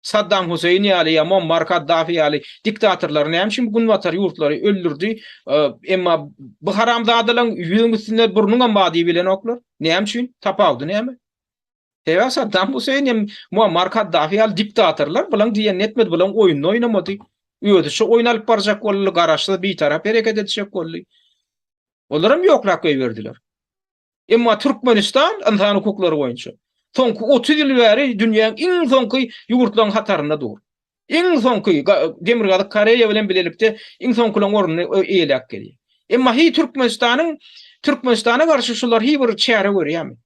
Speaker 1: Saddam Huseýn ýaly ýa Muammar Kaddafi ýaly diktatorlary näme üçin bu günbatar ýurtlary öldürdi? Emma bu haramzadalaryň ýüzüň üstünde burnuňam bar diýip bilenoklar. Näme üçin? Tapawudy näme? Sebäbi Saddam Huseýn hem Muammar Kaddafi ýaly diktatorlar bulaň diýenini etmedi, bulaň oýnuny oýnamady. Özüçe oýun alyp barjak boldy, garaşsyz, bitarap hereket etjek boldy. Olaram ýoklap goýberdiler. Emma Türkmenistan ynsan hukuklary boýunça soňky 30 ýyl bäri dünýäň iň soňky ýurtlaryň hatarynda dur. Iň soňky Demirgazyk Koreýa bilen bilelikde iň soňkularyň ornuny eýeläp gelýär. Emma hiý Türkmenistanyň Türkmenistana garşy şular hiý bir çäre görýärmi?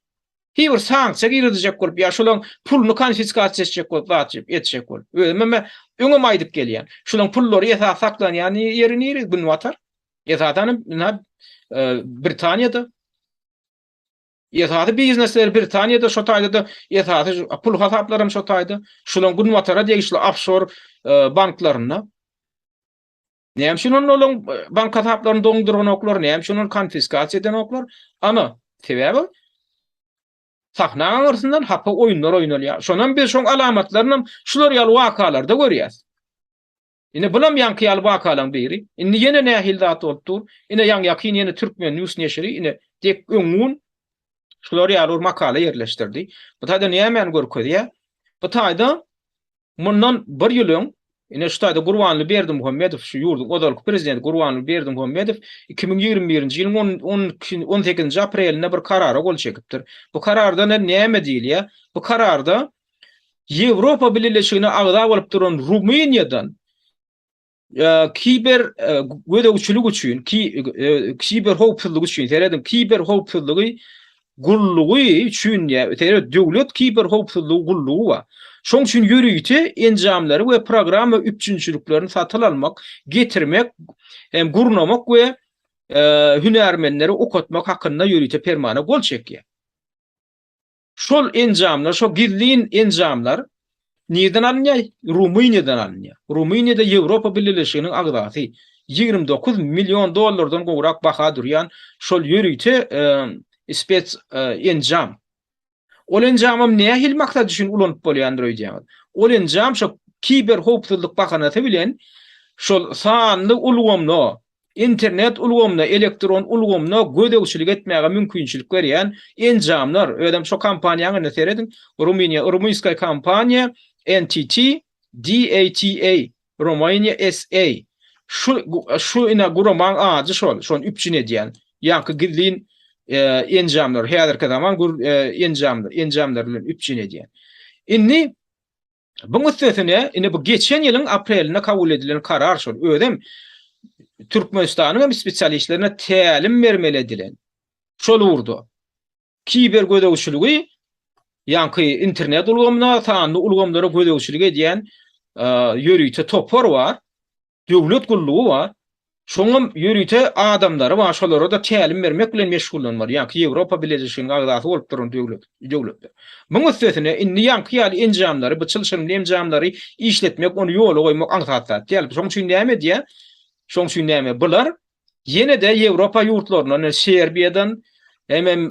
Speaker 1: Hiý bir sanksiýa girizjek bolup ýa şolaryň puluny konfiskasiýa etjek bolup zat etjek bolup. Özüm hem öňem aýdyp gelýän. Şularyň pullary esasy saklanýan ýeri nire? Günbatar. Esasan hem ynha Britaniýada esasy biznesleri Britaniýada şo taýda-da esasy pul hasaplaram şo taýda. Şulaň günbatara degişli ofşor banklarynda. Näme üçin onda olaň bank hasaplaryny doňduranoklar, näme üçin ony konfiskasiýa edenoklar? Ana, sebäbi sahna aňyrsyndan hapa oýunlar oýnalýar. Şonam biz şoň alamatlarynam şular ýaly wakalarda görýäs. Ine bulam ýaňky ýaly wakalaň biri. Indi ýene nähili zat bolup dur? Ine ýaňy ýakyn ýene Türkmen News neşiri ine dek öňňun şular ýaly bir makala ýerleşdirdi. Bu taýda nämäni görkezýär? Bu taýda mundan bir ýyl öň ine şu taýda Gurbanly Berdimuhamedow şu ýurduň ozalky prezidenti Gurbanly Berdimuhamedow 2021-nji ýylyň 18-nji aprelinde bir karara gol çekipdir. Bu kararda näme diýilýär? Bu kararda Ýewropa Bileleşigine agza bolup duran Rumyniýadan kiber gözegçilik üçin, kiber howpsuzlygy üçin, serediň, kiber howpsuzlygy gullugy üçin, seret, döwlet kiber howpsuzlygy gullugy bar. Şoň üçin ýörite enjamlary we programma üpjünçiliklerini satyn almak, getirmek, hem gurnamak we hünärmenleri okatmak hakynda ýörite permana gol çekýär. Şol enjamlar, şo gizlin enjamlar. Nirden alynýar? Rumyniýadan alynýar. Rumyniýada Ýewropa Bileleşiginiň agzasy. 29 million dollardan gowrak baha durýan şol ýörite spes enjam. Ol enjamam nähili maksat üçin ulanyp bolýandyr öýdýäňiz? Ol enjam şo kiber howpsuzlyk bahanasy bilen şol sanly ulgamda, internet ulgamyna, elektron ulgamyna gözegçilik etmäge mümkinçilik berýän enjamlar. Özem şo kompaniýaň indi serediň, Rumyniýa, rumynskaýa kompaniýa NTT DATA Romaniýa SA. Şu şu ine guramaň ady şol, şony üpjün edýän. Ýaňky gizlin enjamlar, häzirki zaman gür enjamlar, enjamlar bilen üpjün edýän. Indi buň üstesine, indi bu geçen ýylyň aprelinde kabul edilen karar şol. Özem Türkmenistanyň hem spesialistlerine tälim bermeli edilen. Şol ugurda. Kiber gözegçiligi ýaňky internet ulgamyna, sanly ulgamlara gözegçilik edýän ýörite topar bar. Döwlet gullugy bar. Şoňam ýörite adamlary bar, şolara-da tälim bermek bilen meşgullanmaly. Ýaňky Ýewropa Bileleşiginiň agzasy bolup duran döwlet, döwletler. Muň üstesine indi ýaňky ýaly enjamlary, bu çylşyrymly enjamlary işletmek, ony ýola goýmak aňsat zat däl. Şoň üçin näme edýär? Şoň üçin näme? Bular Ýene-de Ýewropa ýurtlaryndan, Serbiýadan hemem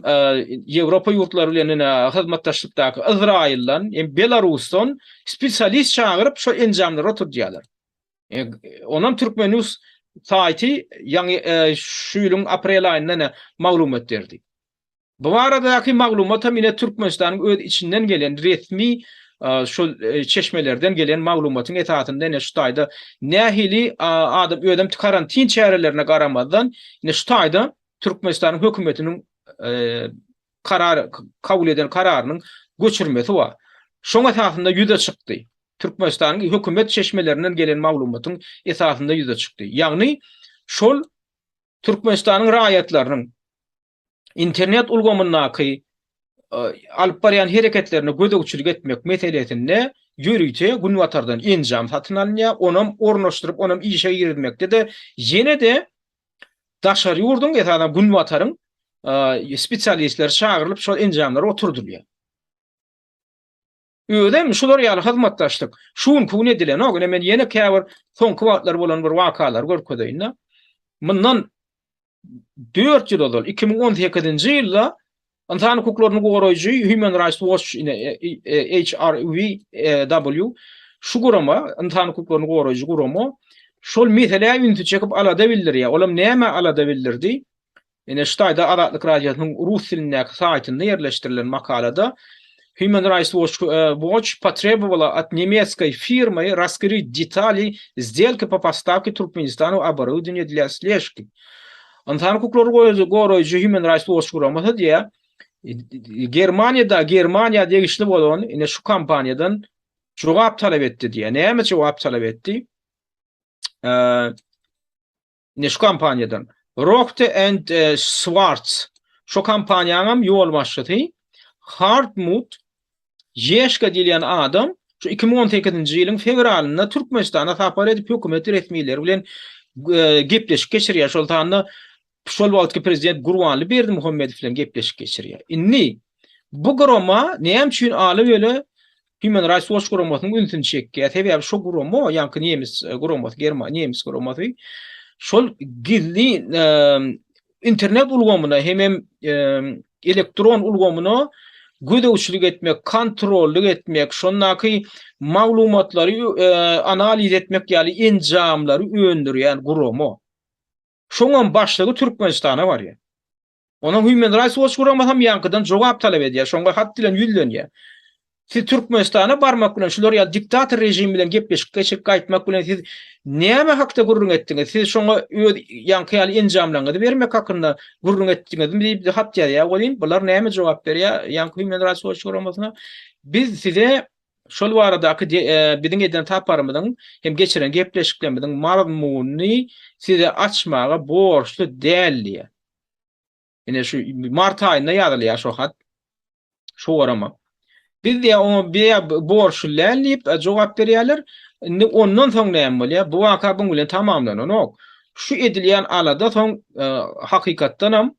Speaker 1: Ýewropa ýurtlary bilen ine hyzmatdaşlykdaky Yzraýyldan hem Belarusdan spesialist çagyryp şo enjamlary oturdýarlar. Onam Türkmen News saýty ýaňy şu ýylyň aprel aýynda ine maglumat berdi. Bu baradaky maglumat hem ine Türkmenistanyň öz içinden gelen resmi şol çeşmelerden gelen maglumatyň esasynda ine şu taýda nähili adam özem karantin çärelerine garamazdan ine şu taýda Türkmenistanyň hökümetiniň karar kabul eden kararynyň göçürmesi bar. Şoň esasynda ýüze çykdy. Türkmenistanyň hökümet çeşmelerinden gelen maglumatyň esasynda ýüze çykdy. Ýagny şol Türkmenistanyň raýatlarynyň internet ulgamyndaky alyp barýan hereketlerine gözegçilik etmek meselesinde ýörite Günbatardan enjam satyn alynýar, onam ornaşdyryp, onam işe girizmekde-de ýene-de daşary ýurduň, esasan Günbataryň spesialistleri çagyrylyp, şol enjamlar oturdylýar. Özem şular ýaly hyzmatdaşlyk şu günki gün edilenok. Ine men ýene käbir soňky wagtlar bolan bir wakalary görkezeýin-de. Mundan 4 ýyl ozal, 2018-nji ýylda ynsan hukuklaryny goraýjy Human Rights Watch ine HRW şu gurama, ynsan hukuklaryny goraýjy gurama şol meselä ünsi çekip alada bildirýär. Olam nämä alada bildirdi? Ine şu taýda Azatlyk Radiosynyň rus dilindäki saýtynda ýerleşdirilen makalada Human Rights Watch, Watch potrebovala от немецкой firmy raskryt detali сделки po postavke Türkmenistanu oborudovaniya dlya sležki. Ynsan hukuklary goraýjy Human Rights Watch guramasy diýýär, Germaniýada Germaniýa degişli bolan ine şu kompaniýadan jogap talap etdi diýýär. Näme jogap talap etdi? Ine şu kompaniýadan. Rohde and Schwarz. Şo kompaniýaňam ýolbaşçysy Hartmut Jeşka diýilýän adam şu 2018-nji ýylyň fewralynda Türkmenistana sapar edip hökümet resmileri bilen gepleşik geçirýär. Şol sanda şol wagtky prezident Gurbanly Berdimuhamedow bilen gepleşik geçirýär. Indi bu gurama näme üçin ala-böle Human Rights Watch guramasynyň ünsüni çekýär. Sebäbi şo gurama, ýaňky nemes guramasy, german nemes guramasy şol gizli internet ulgamyna hemem elektron ulgamyna gözegçilik etmek, kontrollyk etmek, şondaky maglumatlary analiz etmek ýaly enjamlary öndürýän gurama. Şoňam başlygy Türkmenistana barýar. Onuň Human Rights Watch guramasy hem ýaňkydan jogap talap edýär, şoňa hat bilen ýüzlenýär. Siz Türkmenistana barmak bilen, şular ýaly diktator režim bilen gepleşik geçirip gaýtmak bilen siz näme hakda gürrüň etdiňiz? Siz şoňa öz ýaňky ýaly enjamlaryňyzy bermek hakynda gürrüň etdiňizmi diýip hat ýazýar welin, bular näme jogap berýär ýaňky Human Rights Watch guramasyna? Biz size şol baradaky biziň eden saparymyzyň hem geçiren gepleşiklerimiziň mazmunyny size açmaga borçly däl diýýär. Ine şu mart aýynda ýazylýar şo hat. Şu gorama. Biz diýä oňa biýä borçly däl diýip e, jogap berýärler. Indi ondan soň näme bolýar? Bu waka buň bilen tamamlananok. Şu edilýän alada soň e, hakykatdanam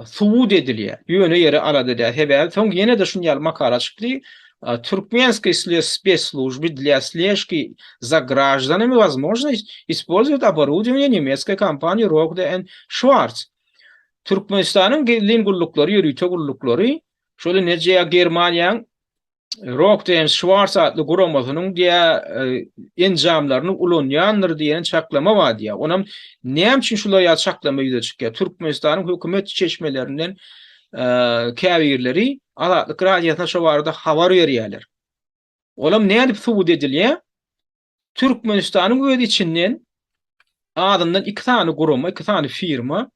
Speaker 1: subut edilýär. Ýöne ýere alada däl. Sebäbi soň ýene-de şuny ýaly makala çykdy. Türkmenskiý spesslujby dlýa sležki za graždanami wozmožno ispolzowat oborudowaniýe nemetskoý kompaniýi Rohde and Schwarz. Türkmenistanyň gizlin gulluklary, ýörite gulluklary şol ine Germaniýaň Rohde and Schwarz atly guramasynyň diýä enjamlaryny ulanýandyr diýen çaklama bar diýä. Onam näme üçin şular ýaly çaklama ýüze çykýar? Türkmenistanyň hökümet çeşmelerinden käbirleri Azatlyk Radiosyna şo barada habar berýärler. Olam nädip subut edilýär? Türkmenistanyň öz içinden azyndan iki sany gurama, iki sany firma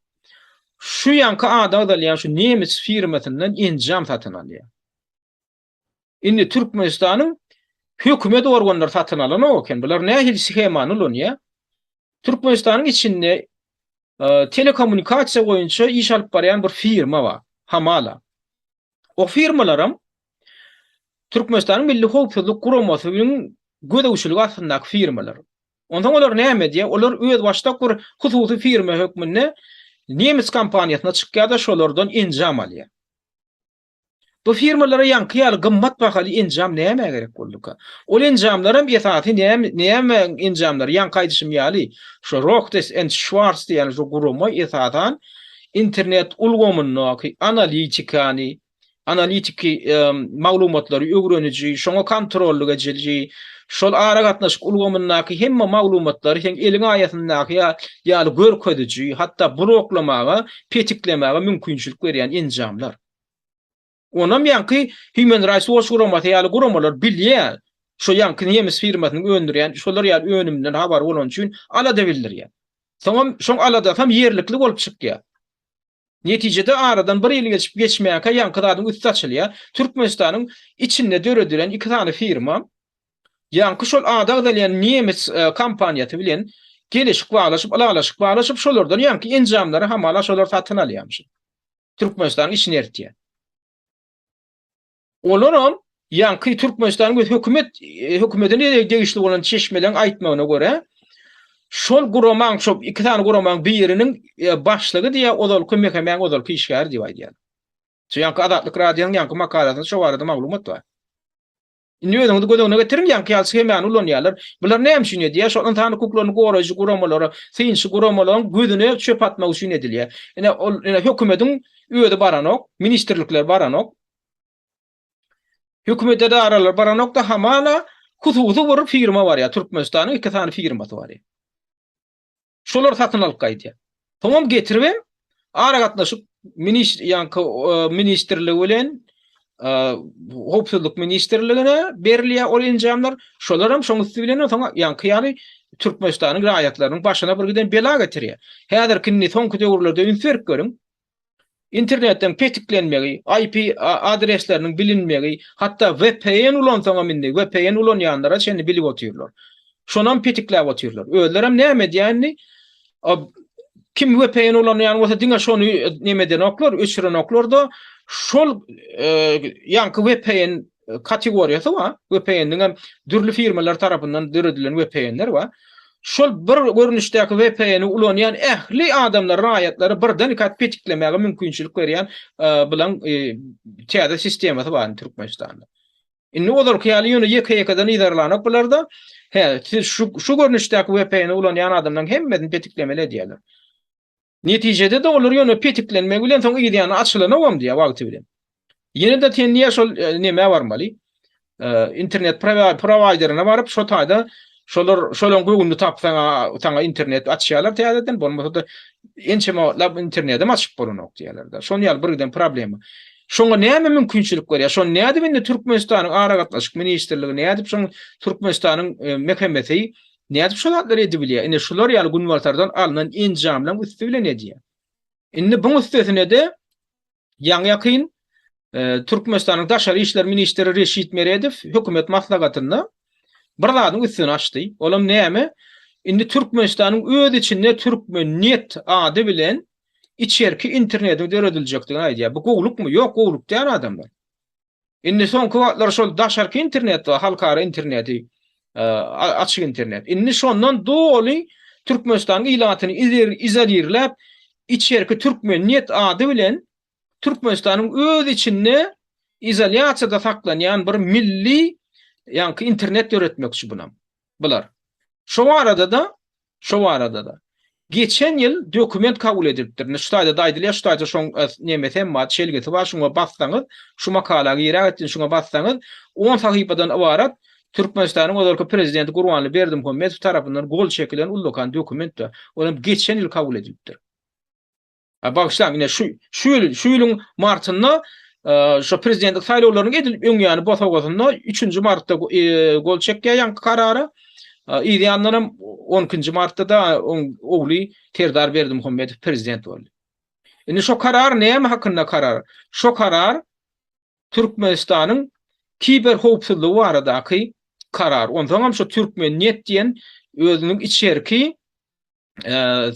Speaker 1: şu ýanky ady agzalýan şu nemes firmasyndan enjam satyn alýar. Indi Türkmenistanyň hökümet organlary satyn alanok eken. Bular nähili shemany ulanýar? Türkmenistanyň içinde telekommunikasiýa boýunça iş alyp barýan bir firma bar, Hamala. O firmalaram Türkmenistanyň Milli Howpsuzlyk Guramasynyň gözegçiligi astyndaky firmalar. Onsoň olar näme edýär? Olar özbaşdak bir hususy firma hökmünde nemes kompaniýasyna çykýar-da, şolardan enjam alýar. Bu firmalara ýaňky ýaly gymmat bahaly enjam nämä gerek bolduka? Ol enjamlaram esasy näme näme enjamlary ýaňky aýdyşym ýaly şo Rohdes and Schwarz diýen şo gurama esasan internet ulgamyndaky analitikany analitiki maglumatlary öwreniji şoňa kontrollyk ediji şol aragatnaşyk ulgamyndaky hemme maglumatlary seň eliň aýasyndaky ýaly görkeziji hatda bloklamaga petiklemäge mümkinçilik berýän enjamlar. Onam ýaňky Human Rights Watch guramasy ýaly guramalar bilýär. Şo ýaňky nemes firmasynyň öndürýän şolar ýaly önüminden habary bolany üçin alada bildirýär. Soňam şoň aladasam ýerlikli bolup çykýar. Netijede aradan bir ýyl geçip geçmänkä ýaňky zadyň üsti açylýar. Türkmenistanyň içinde döredilen iki sany firma ýaňky şol ady agzalýan nemes kompaniýasy bilen geleşik baglaşyp, ylalaşyk baglaşyp şolardan ýaňky enjamlary hamala şolar satyn alýarmyşyn. Türkmenistanyň içini eritýär. Olaram ýaňky Türkmenistanyň öz hökümet hökümetine degişli bolan çeşmeleriň aýtmagyna görä, şol guramaň, şol iki sany guramaň biriniň e, başlygy diýýär, ozalky MHM-niň ozalky işgäri diýip aýdýar. Şu ýaňky Azatlyk Radiosynyň ýaňky makalasynda şo barada maglumat bar. Indi özüňizi göz öňüne getiriň, ýaňky ýaly shemany ulanýarlar. Bular näme üçin edýär? Şol ynsan hukuklaryny goraýjy guramalara, synçy guramalaryň gözüne çöp atmak üçin edilýär. Ine, ol ine hökümediň özi baranok, ministrlikler baranok. Hökümet edaralary baranok-da, hamala hususy bir firma barýar. Türkmenistanyň iki sany firmasy barýar. Şolar satyn alyp gaýdýar. Soňam getiribem aragatnaşyk ministr ýaňky ministrligi bilen howpsuzlyk ministrligine berilýär ol enjamlar. Şolaram şoň üsti bilen soň ýaňky ýaly Türkmenistanyň raýatlarynyň başyna bir giden bela getirýär. Häzirki indi soňky döwürlerde üns berip görüň. Internetden petiklenmegi, IP adresleriniň bilinmegi, hatda VPN ulansaňam indi VPN ulanýanlara çenli bilip otyrlar. Şonam petikläp otyrlar. Özlerem näme edýär indi? Kim VPN ulanýan bolsa diňe şony neme edenoklar, öçürenoklar-da şol ýaňky VPN kategoriýasy bar. VPN-niň hem dürli firmalar tarapyndan döredilen VPN-ler bar. Şol bir görnüşdäki VPN-i ulanýan ähli adamlary, raýatlary birden ikat petiklemäge mümkinçilik berýän bilen täze sistemasy bar indi Türkmenistanda. Indi ozalky ýaly ýöne ýeke-ýekeden yzarlanok bularda. Hä, siz şu şu görnüşdäki VPN-i ulanýan adamlaryň hemmesini petiklemeli edýärler. Netijede-de olar ýöne petiklenmek bilen soň yz ýany açylanogam diýýär wagty bilen. Ýene-de sen diýýär şol e, nemä barmaly. E, internet prowaýderine baryp şo taýda şolar şolaň göwnüni tapsaň saňa internet açýarlar täzeden bolmasa-da ençeme wagtlap internetem açyp bolanok diýýärler-de. Şonuň ýaly bir giden problema. Şoňa näme mümkinçilik berýär? Şony nädip indi Türkmenistanyň Aragatnaşyk ministrligi nädip şoň Türkmenistanyň e, MHM-si Nädip şo zatlary edibilýär? Ine şular ýaly günbatardan alnan enjamlaryň üsti bilen edýär. Indi buň üstesine-de ýaňy-ýakyn e, Türkmenistanyň Daşary işler ministri Reşit Meredow hökümet maslahatynda bir zadyň üstüni açdy. Olam näme? Indi Türkmenistanyň öz içinde Türkmennet ady bilen içerki internetiň dörediljekdigini aýdýar. Bu gowlukmy? Ýok, gowluk däl adamlar. Indi soňky wagtlar şol daşarky internet bar, halkara interneti, açyk internet. Indi şondan doly Türkmenistanyň ilatyny izolirläp, içerki Türkmennet ady bilen Türkmenistanyň öz içinde. izolýasiýada saklanýan bir milli ýaňky internet döretmekçi bunam. Bular. Şo barada-da, şo barada-da geçen ýyl dokument kabul edilipdir. Indi şu taýda-da aýdylýar, şu taýda şoň e, nemesi hem bar, çelgisi bar, şuňa bassaňyz, şu makala girägetdin şuňa bassaňyz, 10 sahypadan ybarat Türkmenistanyň ozalky prezidenti Gurbanguly Berdimuhamedow tarapyndan gol çekilen ullakan dokument bar. Olam geçen ýyl kabul edilipdir. A bagyşlaň, ine şu şu ýyl, şu ýylyň martynda e, şu prezidentlik saýlawlarynyň edil öň ýany bosagasynda 3-nji martda e, gol çekýär ýaňky karara. E, yz ýandan hem 12-nji martda-da oň ogly Serdar Berdimuhamedow prezident boldy. Indi şo karar näme hakynda karar? Şo karar Türkmenistanyň kiber howpsuzlygy baradaky karar. Onsoňam şo Türkmennet diýen özüniň içerki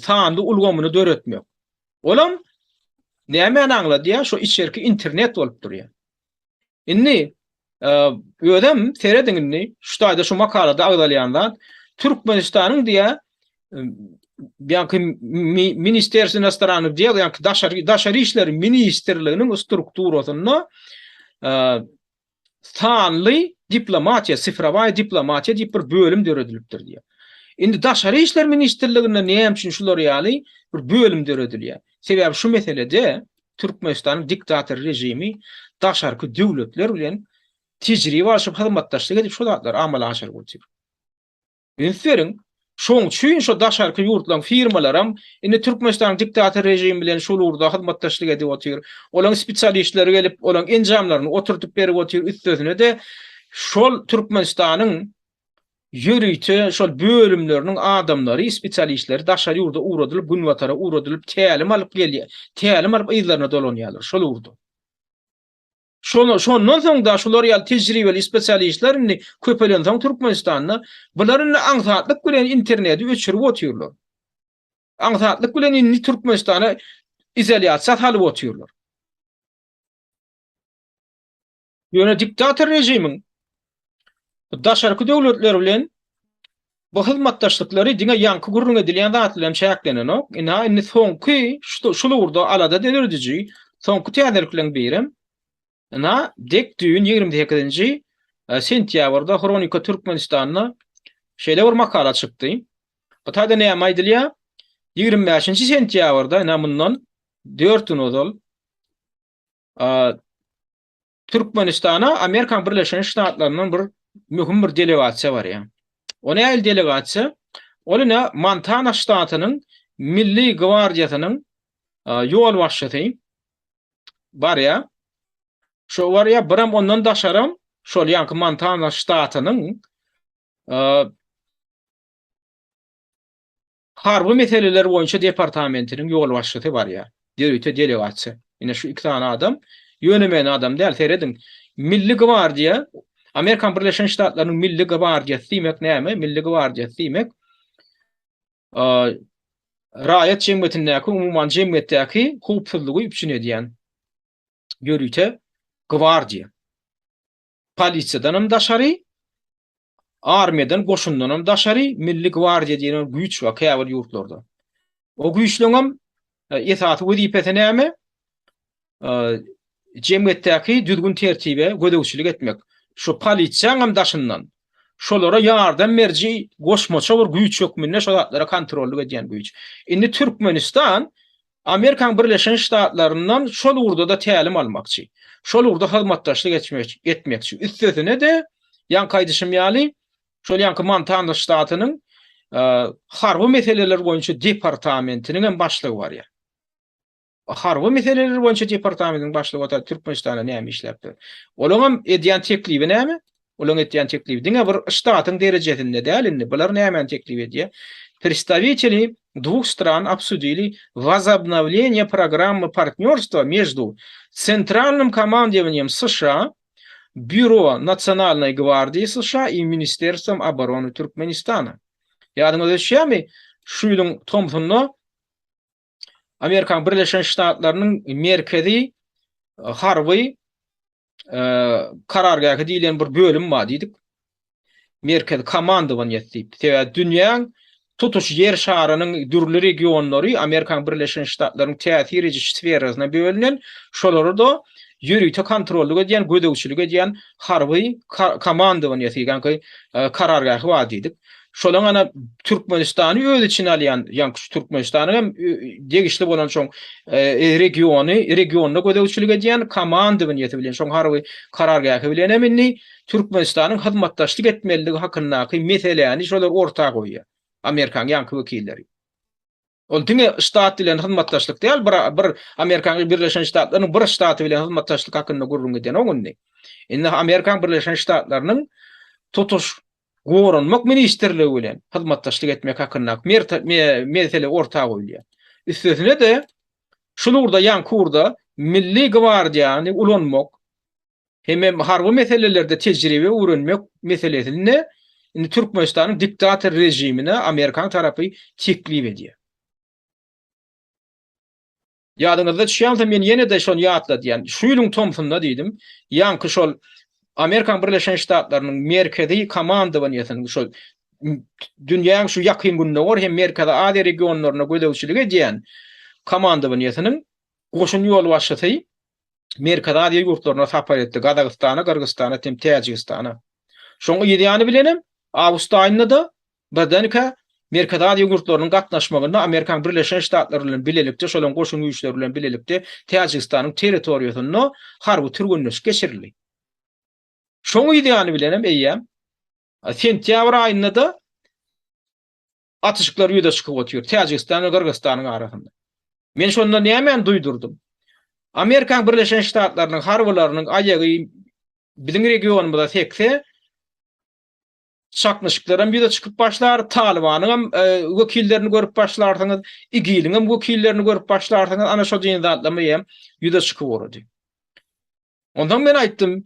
Speaker 1: sanly ulgamyny döretmek. Olam nämäni aňladýar? Şo içerki internet bolup durýar. Indi özem serediň indi şu taýda şu makalada agzalýan zat Türkmenistanyň diýä ýa-ki Ministerstwo inostrannykh dел, ýa-ki daşary daşary işler ministrliginiň strukturasynda Sanly diplomatiýa, sifrowaýa diplomatiýa diýip bir bölüm döredilipdir diýýär. Indi Daşary işler ministrliginde näme üçin şular ýaly bir bölüm döredilýär? Sebäbi şu meselede Türkmenistanyň diktator režimi daşarky döwletler bilen tejribe alşyp hyzmatdaşlyk edip şu zatlary amala aşyryp otyr. Üns beriň, şoň üçin şo daşarky ýurtlaryň firmalaram indi Türkmenistanyň diktator režimi bilen şol ugurda hyzmatdaşlyk edip otyr. Olaň spesialistleri gelip, olaň enjamlaryny oturdyp berip otyr, üstesine-de şol Türkmenistanyň ýörite şol bölümleriniň adamlary, spesialistleri daşary ýurda ugradylyp, günbatara ugradylyp, tälim alyp gelýär, tälim alyp yzlaryna dolanýarlar şol ugurda. Şony, şondan soň da şular ýaly tejribeli spesialistler indi köpelensoň Türkmenistanda, bular indi aňsatlyk bilen interneti öçürip otyrlar. Aňsatlyk bilen indi Türkmenistana izolýasiýa salyp otyrlar. Ýöne diktator režimiň daşarky döwletler bilen bu hyzmatdaşlyklary diňe ýaňky gürrüň edilýän zat bilen çäklenenok. Ynha, indi soňky şul ugurda alada dörediji soňky täzelikleriň birem, ynha, dek düýn 28-nji e, sentýabrda Hronika Türkmenistanda şeýle bir makala çykdy. Bu taýda näme aýdylýar? 25-nji sentýabrda, ynha mundan 4 gün ozal Türkmenistana Amerikanyň Birleşen Ştatlaryndan bir möhüm bir delegasiýa barýar. O nähili delegasiýa? Ol ine Montana ştatynyň Milli gwardiýasynyň ýolbaşçysy barýar. Şo barýar, birem ondan daşaram şol ýaňky Montana ştatynyň Harby meseleler boýunça departamentiniň ýolbaşçysy barýar. Ýörite delegasiýa. Ine şu iki sany adam ýöne-möne adam däl, serediň. Milli gwardiýa, Amerikan Birleşen Ştatlarynyň Milli gwardiýasy diýmek näme? Milli gwardiýasy diýmek, raýat jemgyýetindäki, umuman jemgyýetdäki howpsuzlygy üpjün edýän ýörite gwardiýa. Polisiýadanam daşary, Armiýadan, goşundanam daşary Milli gwardiýa diýen bir güýç bar käbir ýurtlarda. O güýçleňem esasy wezipesi näme? Jemgyýetdäki düzgün-tertibe gözegçilik etmek. Şu polisiýaňam daşyndan şolara ýardam beriji goşmaça bir güýç hökmünde şo zatlara kontrollyk edýän güýç. Indi Türkmenistan Amerikanyň Birleşen Ştatlaryndan şol ugurda-da tälim almakçy. Şol ugurda hyzmatdaşlyk etmekçi. Üstesine-de, ýaňky aýdyşym ýaly, şol ýaňky Montana ştatynyň harby meseleler boýunça departamentiniň hem başlygy barýar. Harby meseleler boýunça departamentiniň başlygy bolsa Türkmenistanda näme işläpdir? Olaň hem edýän teklibi näme? Olaň etýän teklibi diňe bir ştatyň derejesinde däl indi. Bular nämäni teklip edýär? Представители dwuh stran obsudili wozobnowleniýe programmy partnýorstwa meždu Tsentralnym komandowaniýem США, Býuro Nasionalnoý gwardiýi США i Ministerstwom oborony Türkmenistana. Ýadyňyza düşýärmi, şu ýylyň tomsunda Amerikanyň Birleşen Ştatlarynyň merkezi harby karargähi diýlen bir bölüm bar diýdik. Merkezi komandowaniýasy diýip. Sebäbi dünýäň tutuş ýer şarynyň dürli regionlary Amerikanyň Birleşen Ştatlarynyň täsir ediş sferasyna bölünen, şolary-da ýörite kontrollyk edýän, gözegçilik edýän harby komandowaniýasy, ýaňky karargähi bar diýdik. Şolaň ana Türkmenistany öz içine alýan, ýaňky şu Türkmenistanyň hem degişli bolan şoň regiony, regionyna gözegçilik edýän komandowaniýasy bilen, şoň harby karargähi bilen hem indi Türkmenistanyň hyzmatdaşlyk etmelidigi hakyndaky meseläni şolar orta goýýar. Amerikanyň ýaňky wekilleri. Ol diňe ştat bilen hyzmatdaşlyk däl, bir bir Amerikanyň Birleşen Ştatlarynyň bir ştaty bilen hyzmatdaşlyk hakynda gürrüň edenok indi. Indi Amerikanyň Birleşen Ştatlarynyň tutuş Goranmak ministrligi bilen hyzmatdaşlyk etmek hakyndaky mesele orta goýulýar. Üstesine-de, şul ugurda, ýaňky ugurda Milli gwardiýany ulanmak hemem harby meselelerde tejribe öwrenmek meselesinde indi Türkmenistanyň diktator režimine amerikan tarapy teklip edýär. Ýadyňyzda düşýän bolsa men ýene-de şony ýatladýan. Şu ýylyň tomsunda diýdim, ýaňky şol Amerikan Birleşen Ştatlarynyň merkezi komandowaniýesiniň şol dünýäň şu Ýakyn Gündogar hem Merkezi Aziýa regionlaryna gözegçilik edýän komandowaniýesiniň goşun ýolbaşçysy Merkezi Aziýa ýurtlaryna sapar etdi, Gazagystana, Gyrgyzystana hem Täjigistana. Şoň yz ýany bilenem awgust aýynda-da birdenkä Merkezi Aziýa ýurtlarynyň gatnaşmagynda Amerikanyň Birleşen Ştatlary bilen bilelikde, şolaryň goşun güýçleri bilen bilelikde Täjigistanyň territoriýasynda harby türgenleşik geçirildi. Şoň yz ýany bilenem eýýäm sentýabr aýynda-da atyşyklar ýüze çykyp otyr Täjigistan we Gyrgyzystanyň arasynda. Men şonda nämäni duýdurdym? Amerikanyň Birleşen Ştatlarynyň harbylarynyň aýagy biziň regionymyza sekse, çaknyşyklar hem ýüze çykyp başlar, Talybanyň hem wekillerini görüp başlarsyňyz, IGIL-iň hem wekillerini görüp başlarsyňyz, ana şo diýen zatlar hem ýüze çykyp ugrady. Onsoň men aýtdym,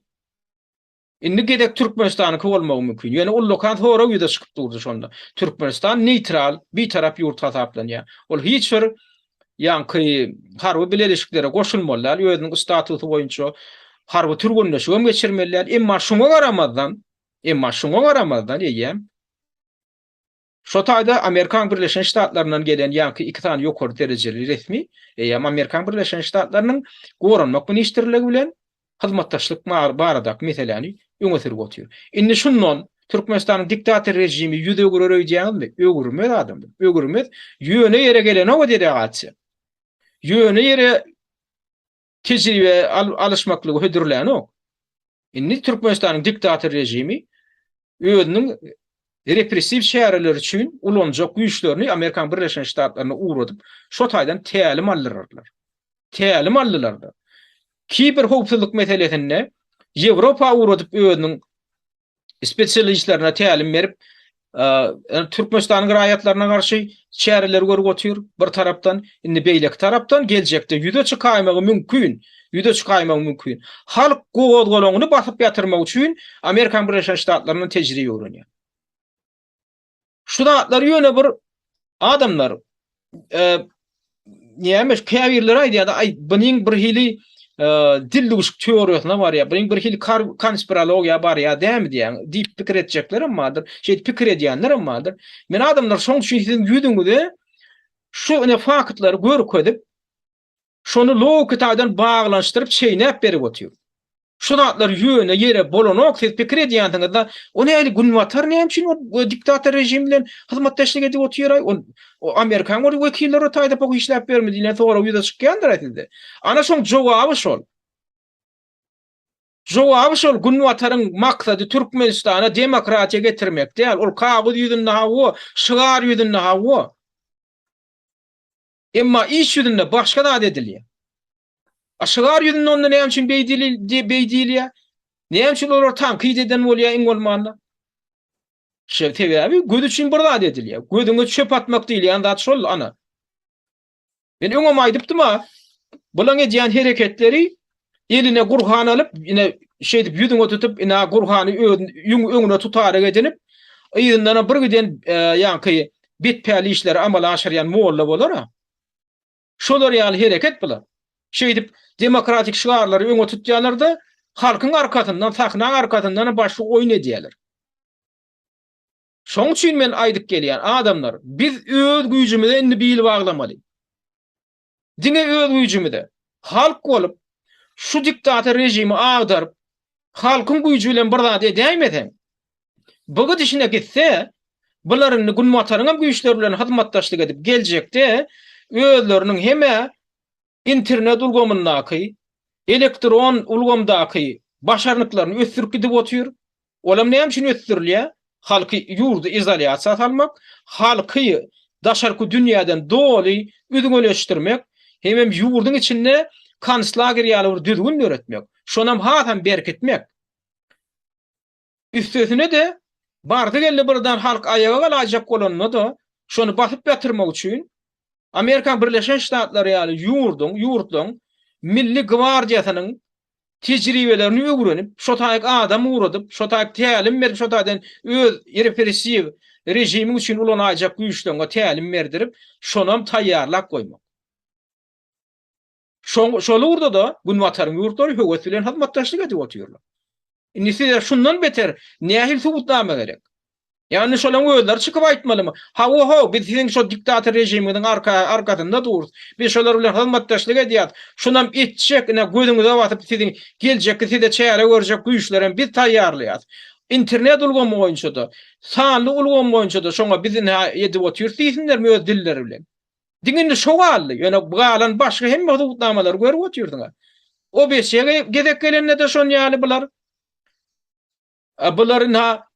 Speaker 1: Indi gezek Türkmenistanyňky bolmagy mümkin. Ýöne ullakan sorag ýüze çykyp durdy şonda. Türkmenistan neýtral, bitarap ýurt hasaplanýar. Ol hiç bir ýaňky harby bileleşiklere goşulmaly däl, özüniň statusy boýunça harby türgenleşigem geçirmeli däl. Emma şuňa garamazdan, emma şuňa garamazdan eýýäm Şo taýda Amerikan Birleşen Ştatlaryndan gelen ýaňky iki sany ýokary derejeli resmi eýýäm Amerikan Birleşen Ştatlarynyň Goranmak ministrligi bilen hyzmatdaşlyk baradaky meseläni öňe sürüp otyr. Indi şundan Türkmenistanyň diktator režimi ýüz öwürer öýdýäňizmi? Öwürmez adamlar, öwürmez. Ýöne ýere gelenok o delegasiýa. Ýöne ýere tejribe alyşmaklygy hödürlänok. Indi Türkmenistanyň diktator režimi özüniň repressiw çäreleri üçin ulanjak güýçlerini Amerikan Birleşen Ştatlaryna ugradyp, şo taýdan tälim aldyrarlar. Tälim aldylar-da. Kiber howpsuzlyk meselesinde Ýewropa ugradyp özüniň spesialistlerine tälim berip, Türkmenistanyň raýatlaryna garşy çäreleri görüp otyr bir tarapdan, indi beýleki tarapdan geljekde ýüze çykaýmagy mümkin, ýüze çykaýmagy mümkin. Halk gozgalaňyny basyp ýatyrmak üçin Amerikan Birleşen Ştatlaryndan tejribe öwrenýär. Şu zatlar ýöne bir adamlar näme käbirleri aýdýar-da, aý bunyň bir hili dildüwşük teoriýasyna barýar, bunyň bir hili konspirologiýa barýar dämi diýýän diýip pikir etjekler hem bardyr, şeýdip pikir edýänler hem bardyr. Men adamlar şoň üçin siziň ýüzüňize şu ine faktlary görkezip, Şony logiki taýdan baglanyşdyryp çeýnäp berip otyr. Şu zatlar ýöne ýere bolanok siz pikir edýänsiňizda o näli günbatar näme üçin ol diktator režim bilen hyzmatdaşlyk edip otyraý ol amerikan ol wekilleri o taýda pok işläp bermi diýlen sorag ýüze çykýandyr sizde. Ana şoň jogaby şol. Jogaby şol günbataryň maksady Türkmenistana demokratiýa getirmek däl ol kagyz ýüzünde hawa şygar ýüzünde hawa. Emma iş ýüzünde başga zat edilýär. A şygar ýüzünde onda näme üçin beý diýilýär? Näme üçin olar tankyt eden bolýar iň bolmanda? Şe sebäbi göz üçin bir zat edilýär. Gözüňe çöp atmak diýilýän zat şol ana. Men öňem aýdypdym-a, bulaň edýän hereketleri eline Gurhan alyp, ine şeýdip ýüzüňe tutup, ine Gurhany öňüne tutaryk edinip, yzyndanam bir giden ýaňky betpäl işleri amala aşyrýan molla bolar-a. Şolar ýaly hereket bular. Şeýdip demokratik şygarlary öňe tutýarlar-da, halkyň arkasyndan, sahnaň arkasyndanam başga oýun edýärler. Şoň üçin men aýdyp gelýän, adamlar, biz öz güýjümize indi bil baglamaly. Diňe öz güýjümize. Halk bolup, Şu diktator režimi agdaryp, halkyň güýji bilen bir zat edäýmeseň, bu gidişine gitse, bular indi Günbataryňam güýçleri bilen hyzmatdaşlyk edip geljekde özleriniň hem-ä internet ulgamyndaky, elektron ulgamdaky başarnyklaryny ösdürip gidip otyr. Olam näme üçin ösdürilýär? Halky ýurdy izolýasiýa salmak, halky daşarky dünýäden doly üzňeleşdirmek hemem ýurduň içinde konslager ýaly bir düzgün döretmek. Şonam hasam berkitmek. Üstesine-de, bardy-geldi birden halk aýaga galaýjak bolanda-da, şony basyp ýatyrmak üçin Amerikanyň Birleşen Ştatlary ýaly ýurduň, ýurtlaryň Milli gwardiýasynyň tejribelerini öwrenip, şo taýyk adam ugradyp, şo taýyk tälim berip, şo taýdan öz repressiw režimiň üçin ulanaýjak güýçleriňe tälim berdirip, şonam taýýarlap goýmak. Şoň, şol ugurda-da Günbataryň ýurtlary höwes bilen hyzmatdaşlyk edip otyrlar. Indi size şundan beter nähili subutnama gerek? Ýagny şolaň özleri çykyp aýtmalymy? Hawa-how, biz siziň şo diktator režimiňiziň arka, arkasynda durus. Biz şolar bilen hyzmatdaşlyk edýäs. Şonam etjek, ine, gözüňize basyp siziň geljekki size çäre görjek güýçlerem biz taýýarlaýas. Internet ulgamy boýunça-da, sanly ulgam boýunça-da şoňa biz ine edip otyrys diýsinlermi öz dilleri bilen? Diňe indi şo galdy. Ýöne galan başga hemme subutnamalary görüp otyrsyňyz. OBSE gezek gelende-de şon ýaly bular. Bular ynha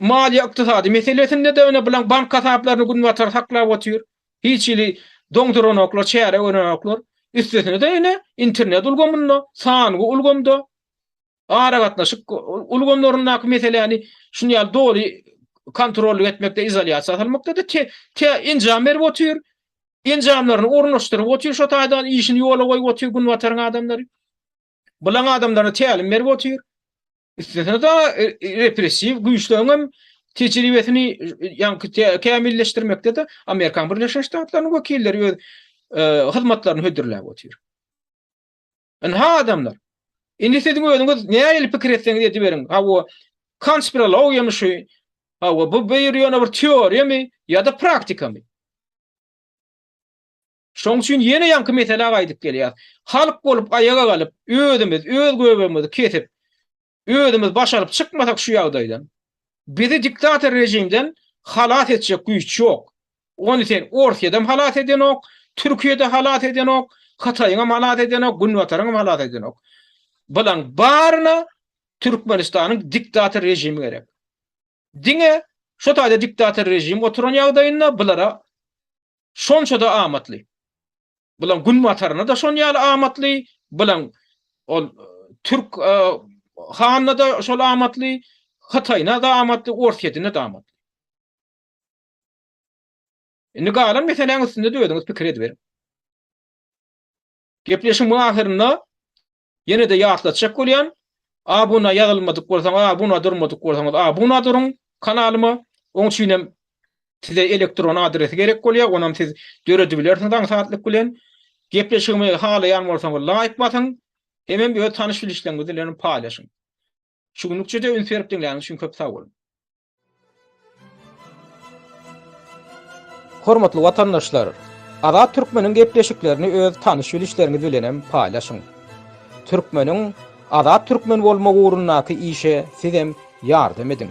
Speaker 1: maliýe-ykdysady meselesinde-de ýöne bulaň bank hasaplaryny günbatar saklap otyr. Hiç hili doňduranoklar, çäre görenoklar. Üstesine-de ýene internet ulgamynda, sanly ulgamda Aragatnaşyk ulgamlaryndaky meseläni şuny ýaly doly kontrollyk etmekde, izolýasiýa salmakda-da te, te enjam berip otyr. Enjamlaryny ornaşdyryp otyr şo taýdan işini ýola goýup otyr günbataryň adamlary. Bulaň adamlaryna tälim berip otyr. Üstesine-de repressiw güýçleriň hem tejribesini ýaňky kämilleşdirmekde-de Amerikan Birleşen Ştatlarynyň wekilleri öz hyzmatlaryny hödürläp otyr. Ynha adamlar. Indi siziň özüňiz nähili pikir etseňiz ediberiň. Hawa, konspirologiýamy şu? Hawa, bu bir ýöne bir teoriýamy ýa-da praktikamy? Şoň üçin ýene ýaňky meselä gaýdyp gelýäs. Halk bolup aýaga galyp, özümiz öz göbegimizi kesip, özümiz baş alyp çykmasak şu ýagdaýdan, bizi diktator režimden halas etjek güýç ýok. Ony sen Orsýedem halas edenok, Türkiýede halas edenok, Hytaýyňam halas edenok, Günbataryňam halas edenok. Bulaň baryna Türkmenistanyň diktator režimi gerek. Diňe şo taýda diktator režim oturan ýagdaýynda bulara şonça-da amatly. Bulaň günbataryna-da şon ýaly amatly, bulaň ol türk hanyna-da şol amatly, Hytaýyna-da amatly, Orsýetine-de amatly. Indi galan meseläň üstünde-de özüňiz pikir ediberiň. Gepleşigiň ahyrynda Ýene-de ýatlatjak bolýan, abuna ýazylmadyk bolsaňyz, abuna durmadyk bolsaňyz, abuna duruň kanalyma. Oň üçin hem size elektron adresi gerek bolýar, onam siz döredibilersiňiz aňsatlyk bilen. Gepleşigimi halaýan bolsaňyz laýk basyň, hemem öz tanyş-bilişleriňiz bilen paýlaşyň. Şu günlükçe-de üns berip diňläniňiz üçin köp sag boluň. Hormatly watandaşlar! Azat Türkmeniň gepleşiklerini öz tanyş-bilişleriňiz bilenem paýlaşyň. Türkmeniň azat türkmen bolmagy ugrundaky işe sizem ýardam ediň.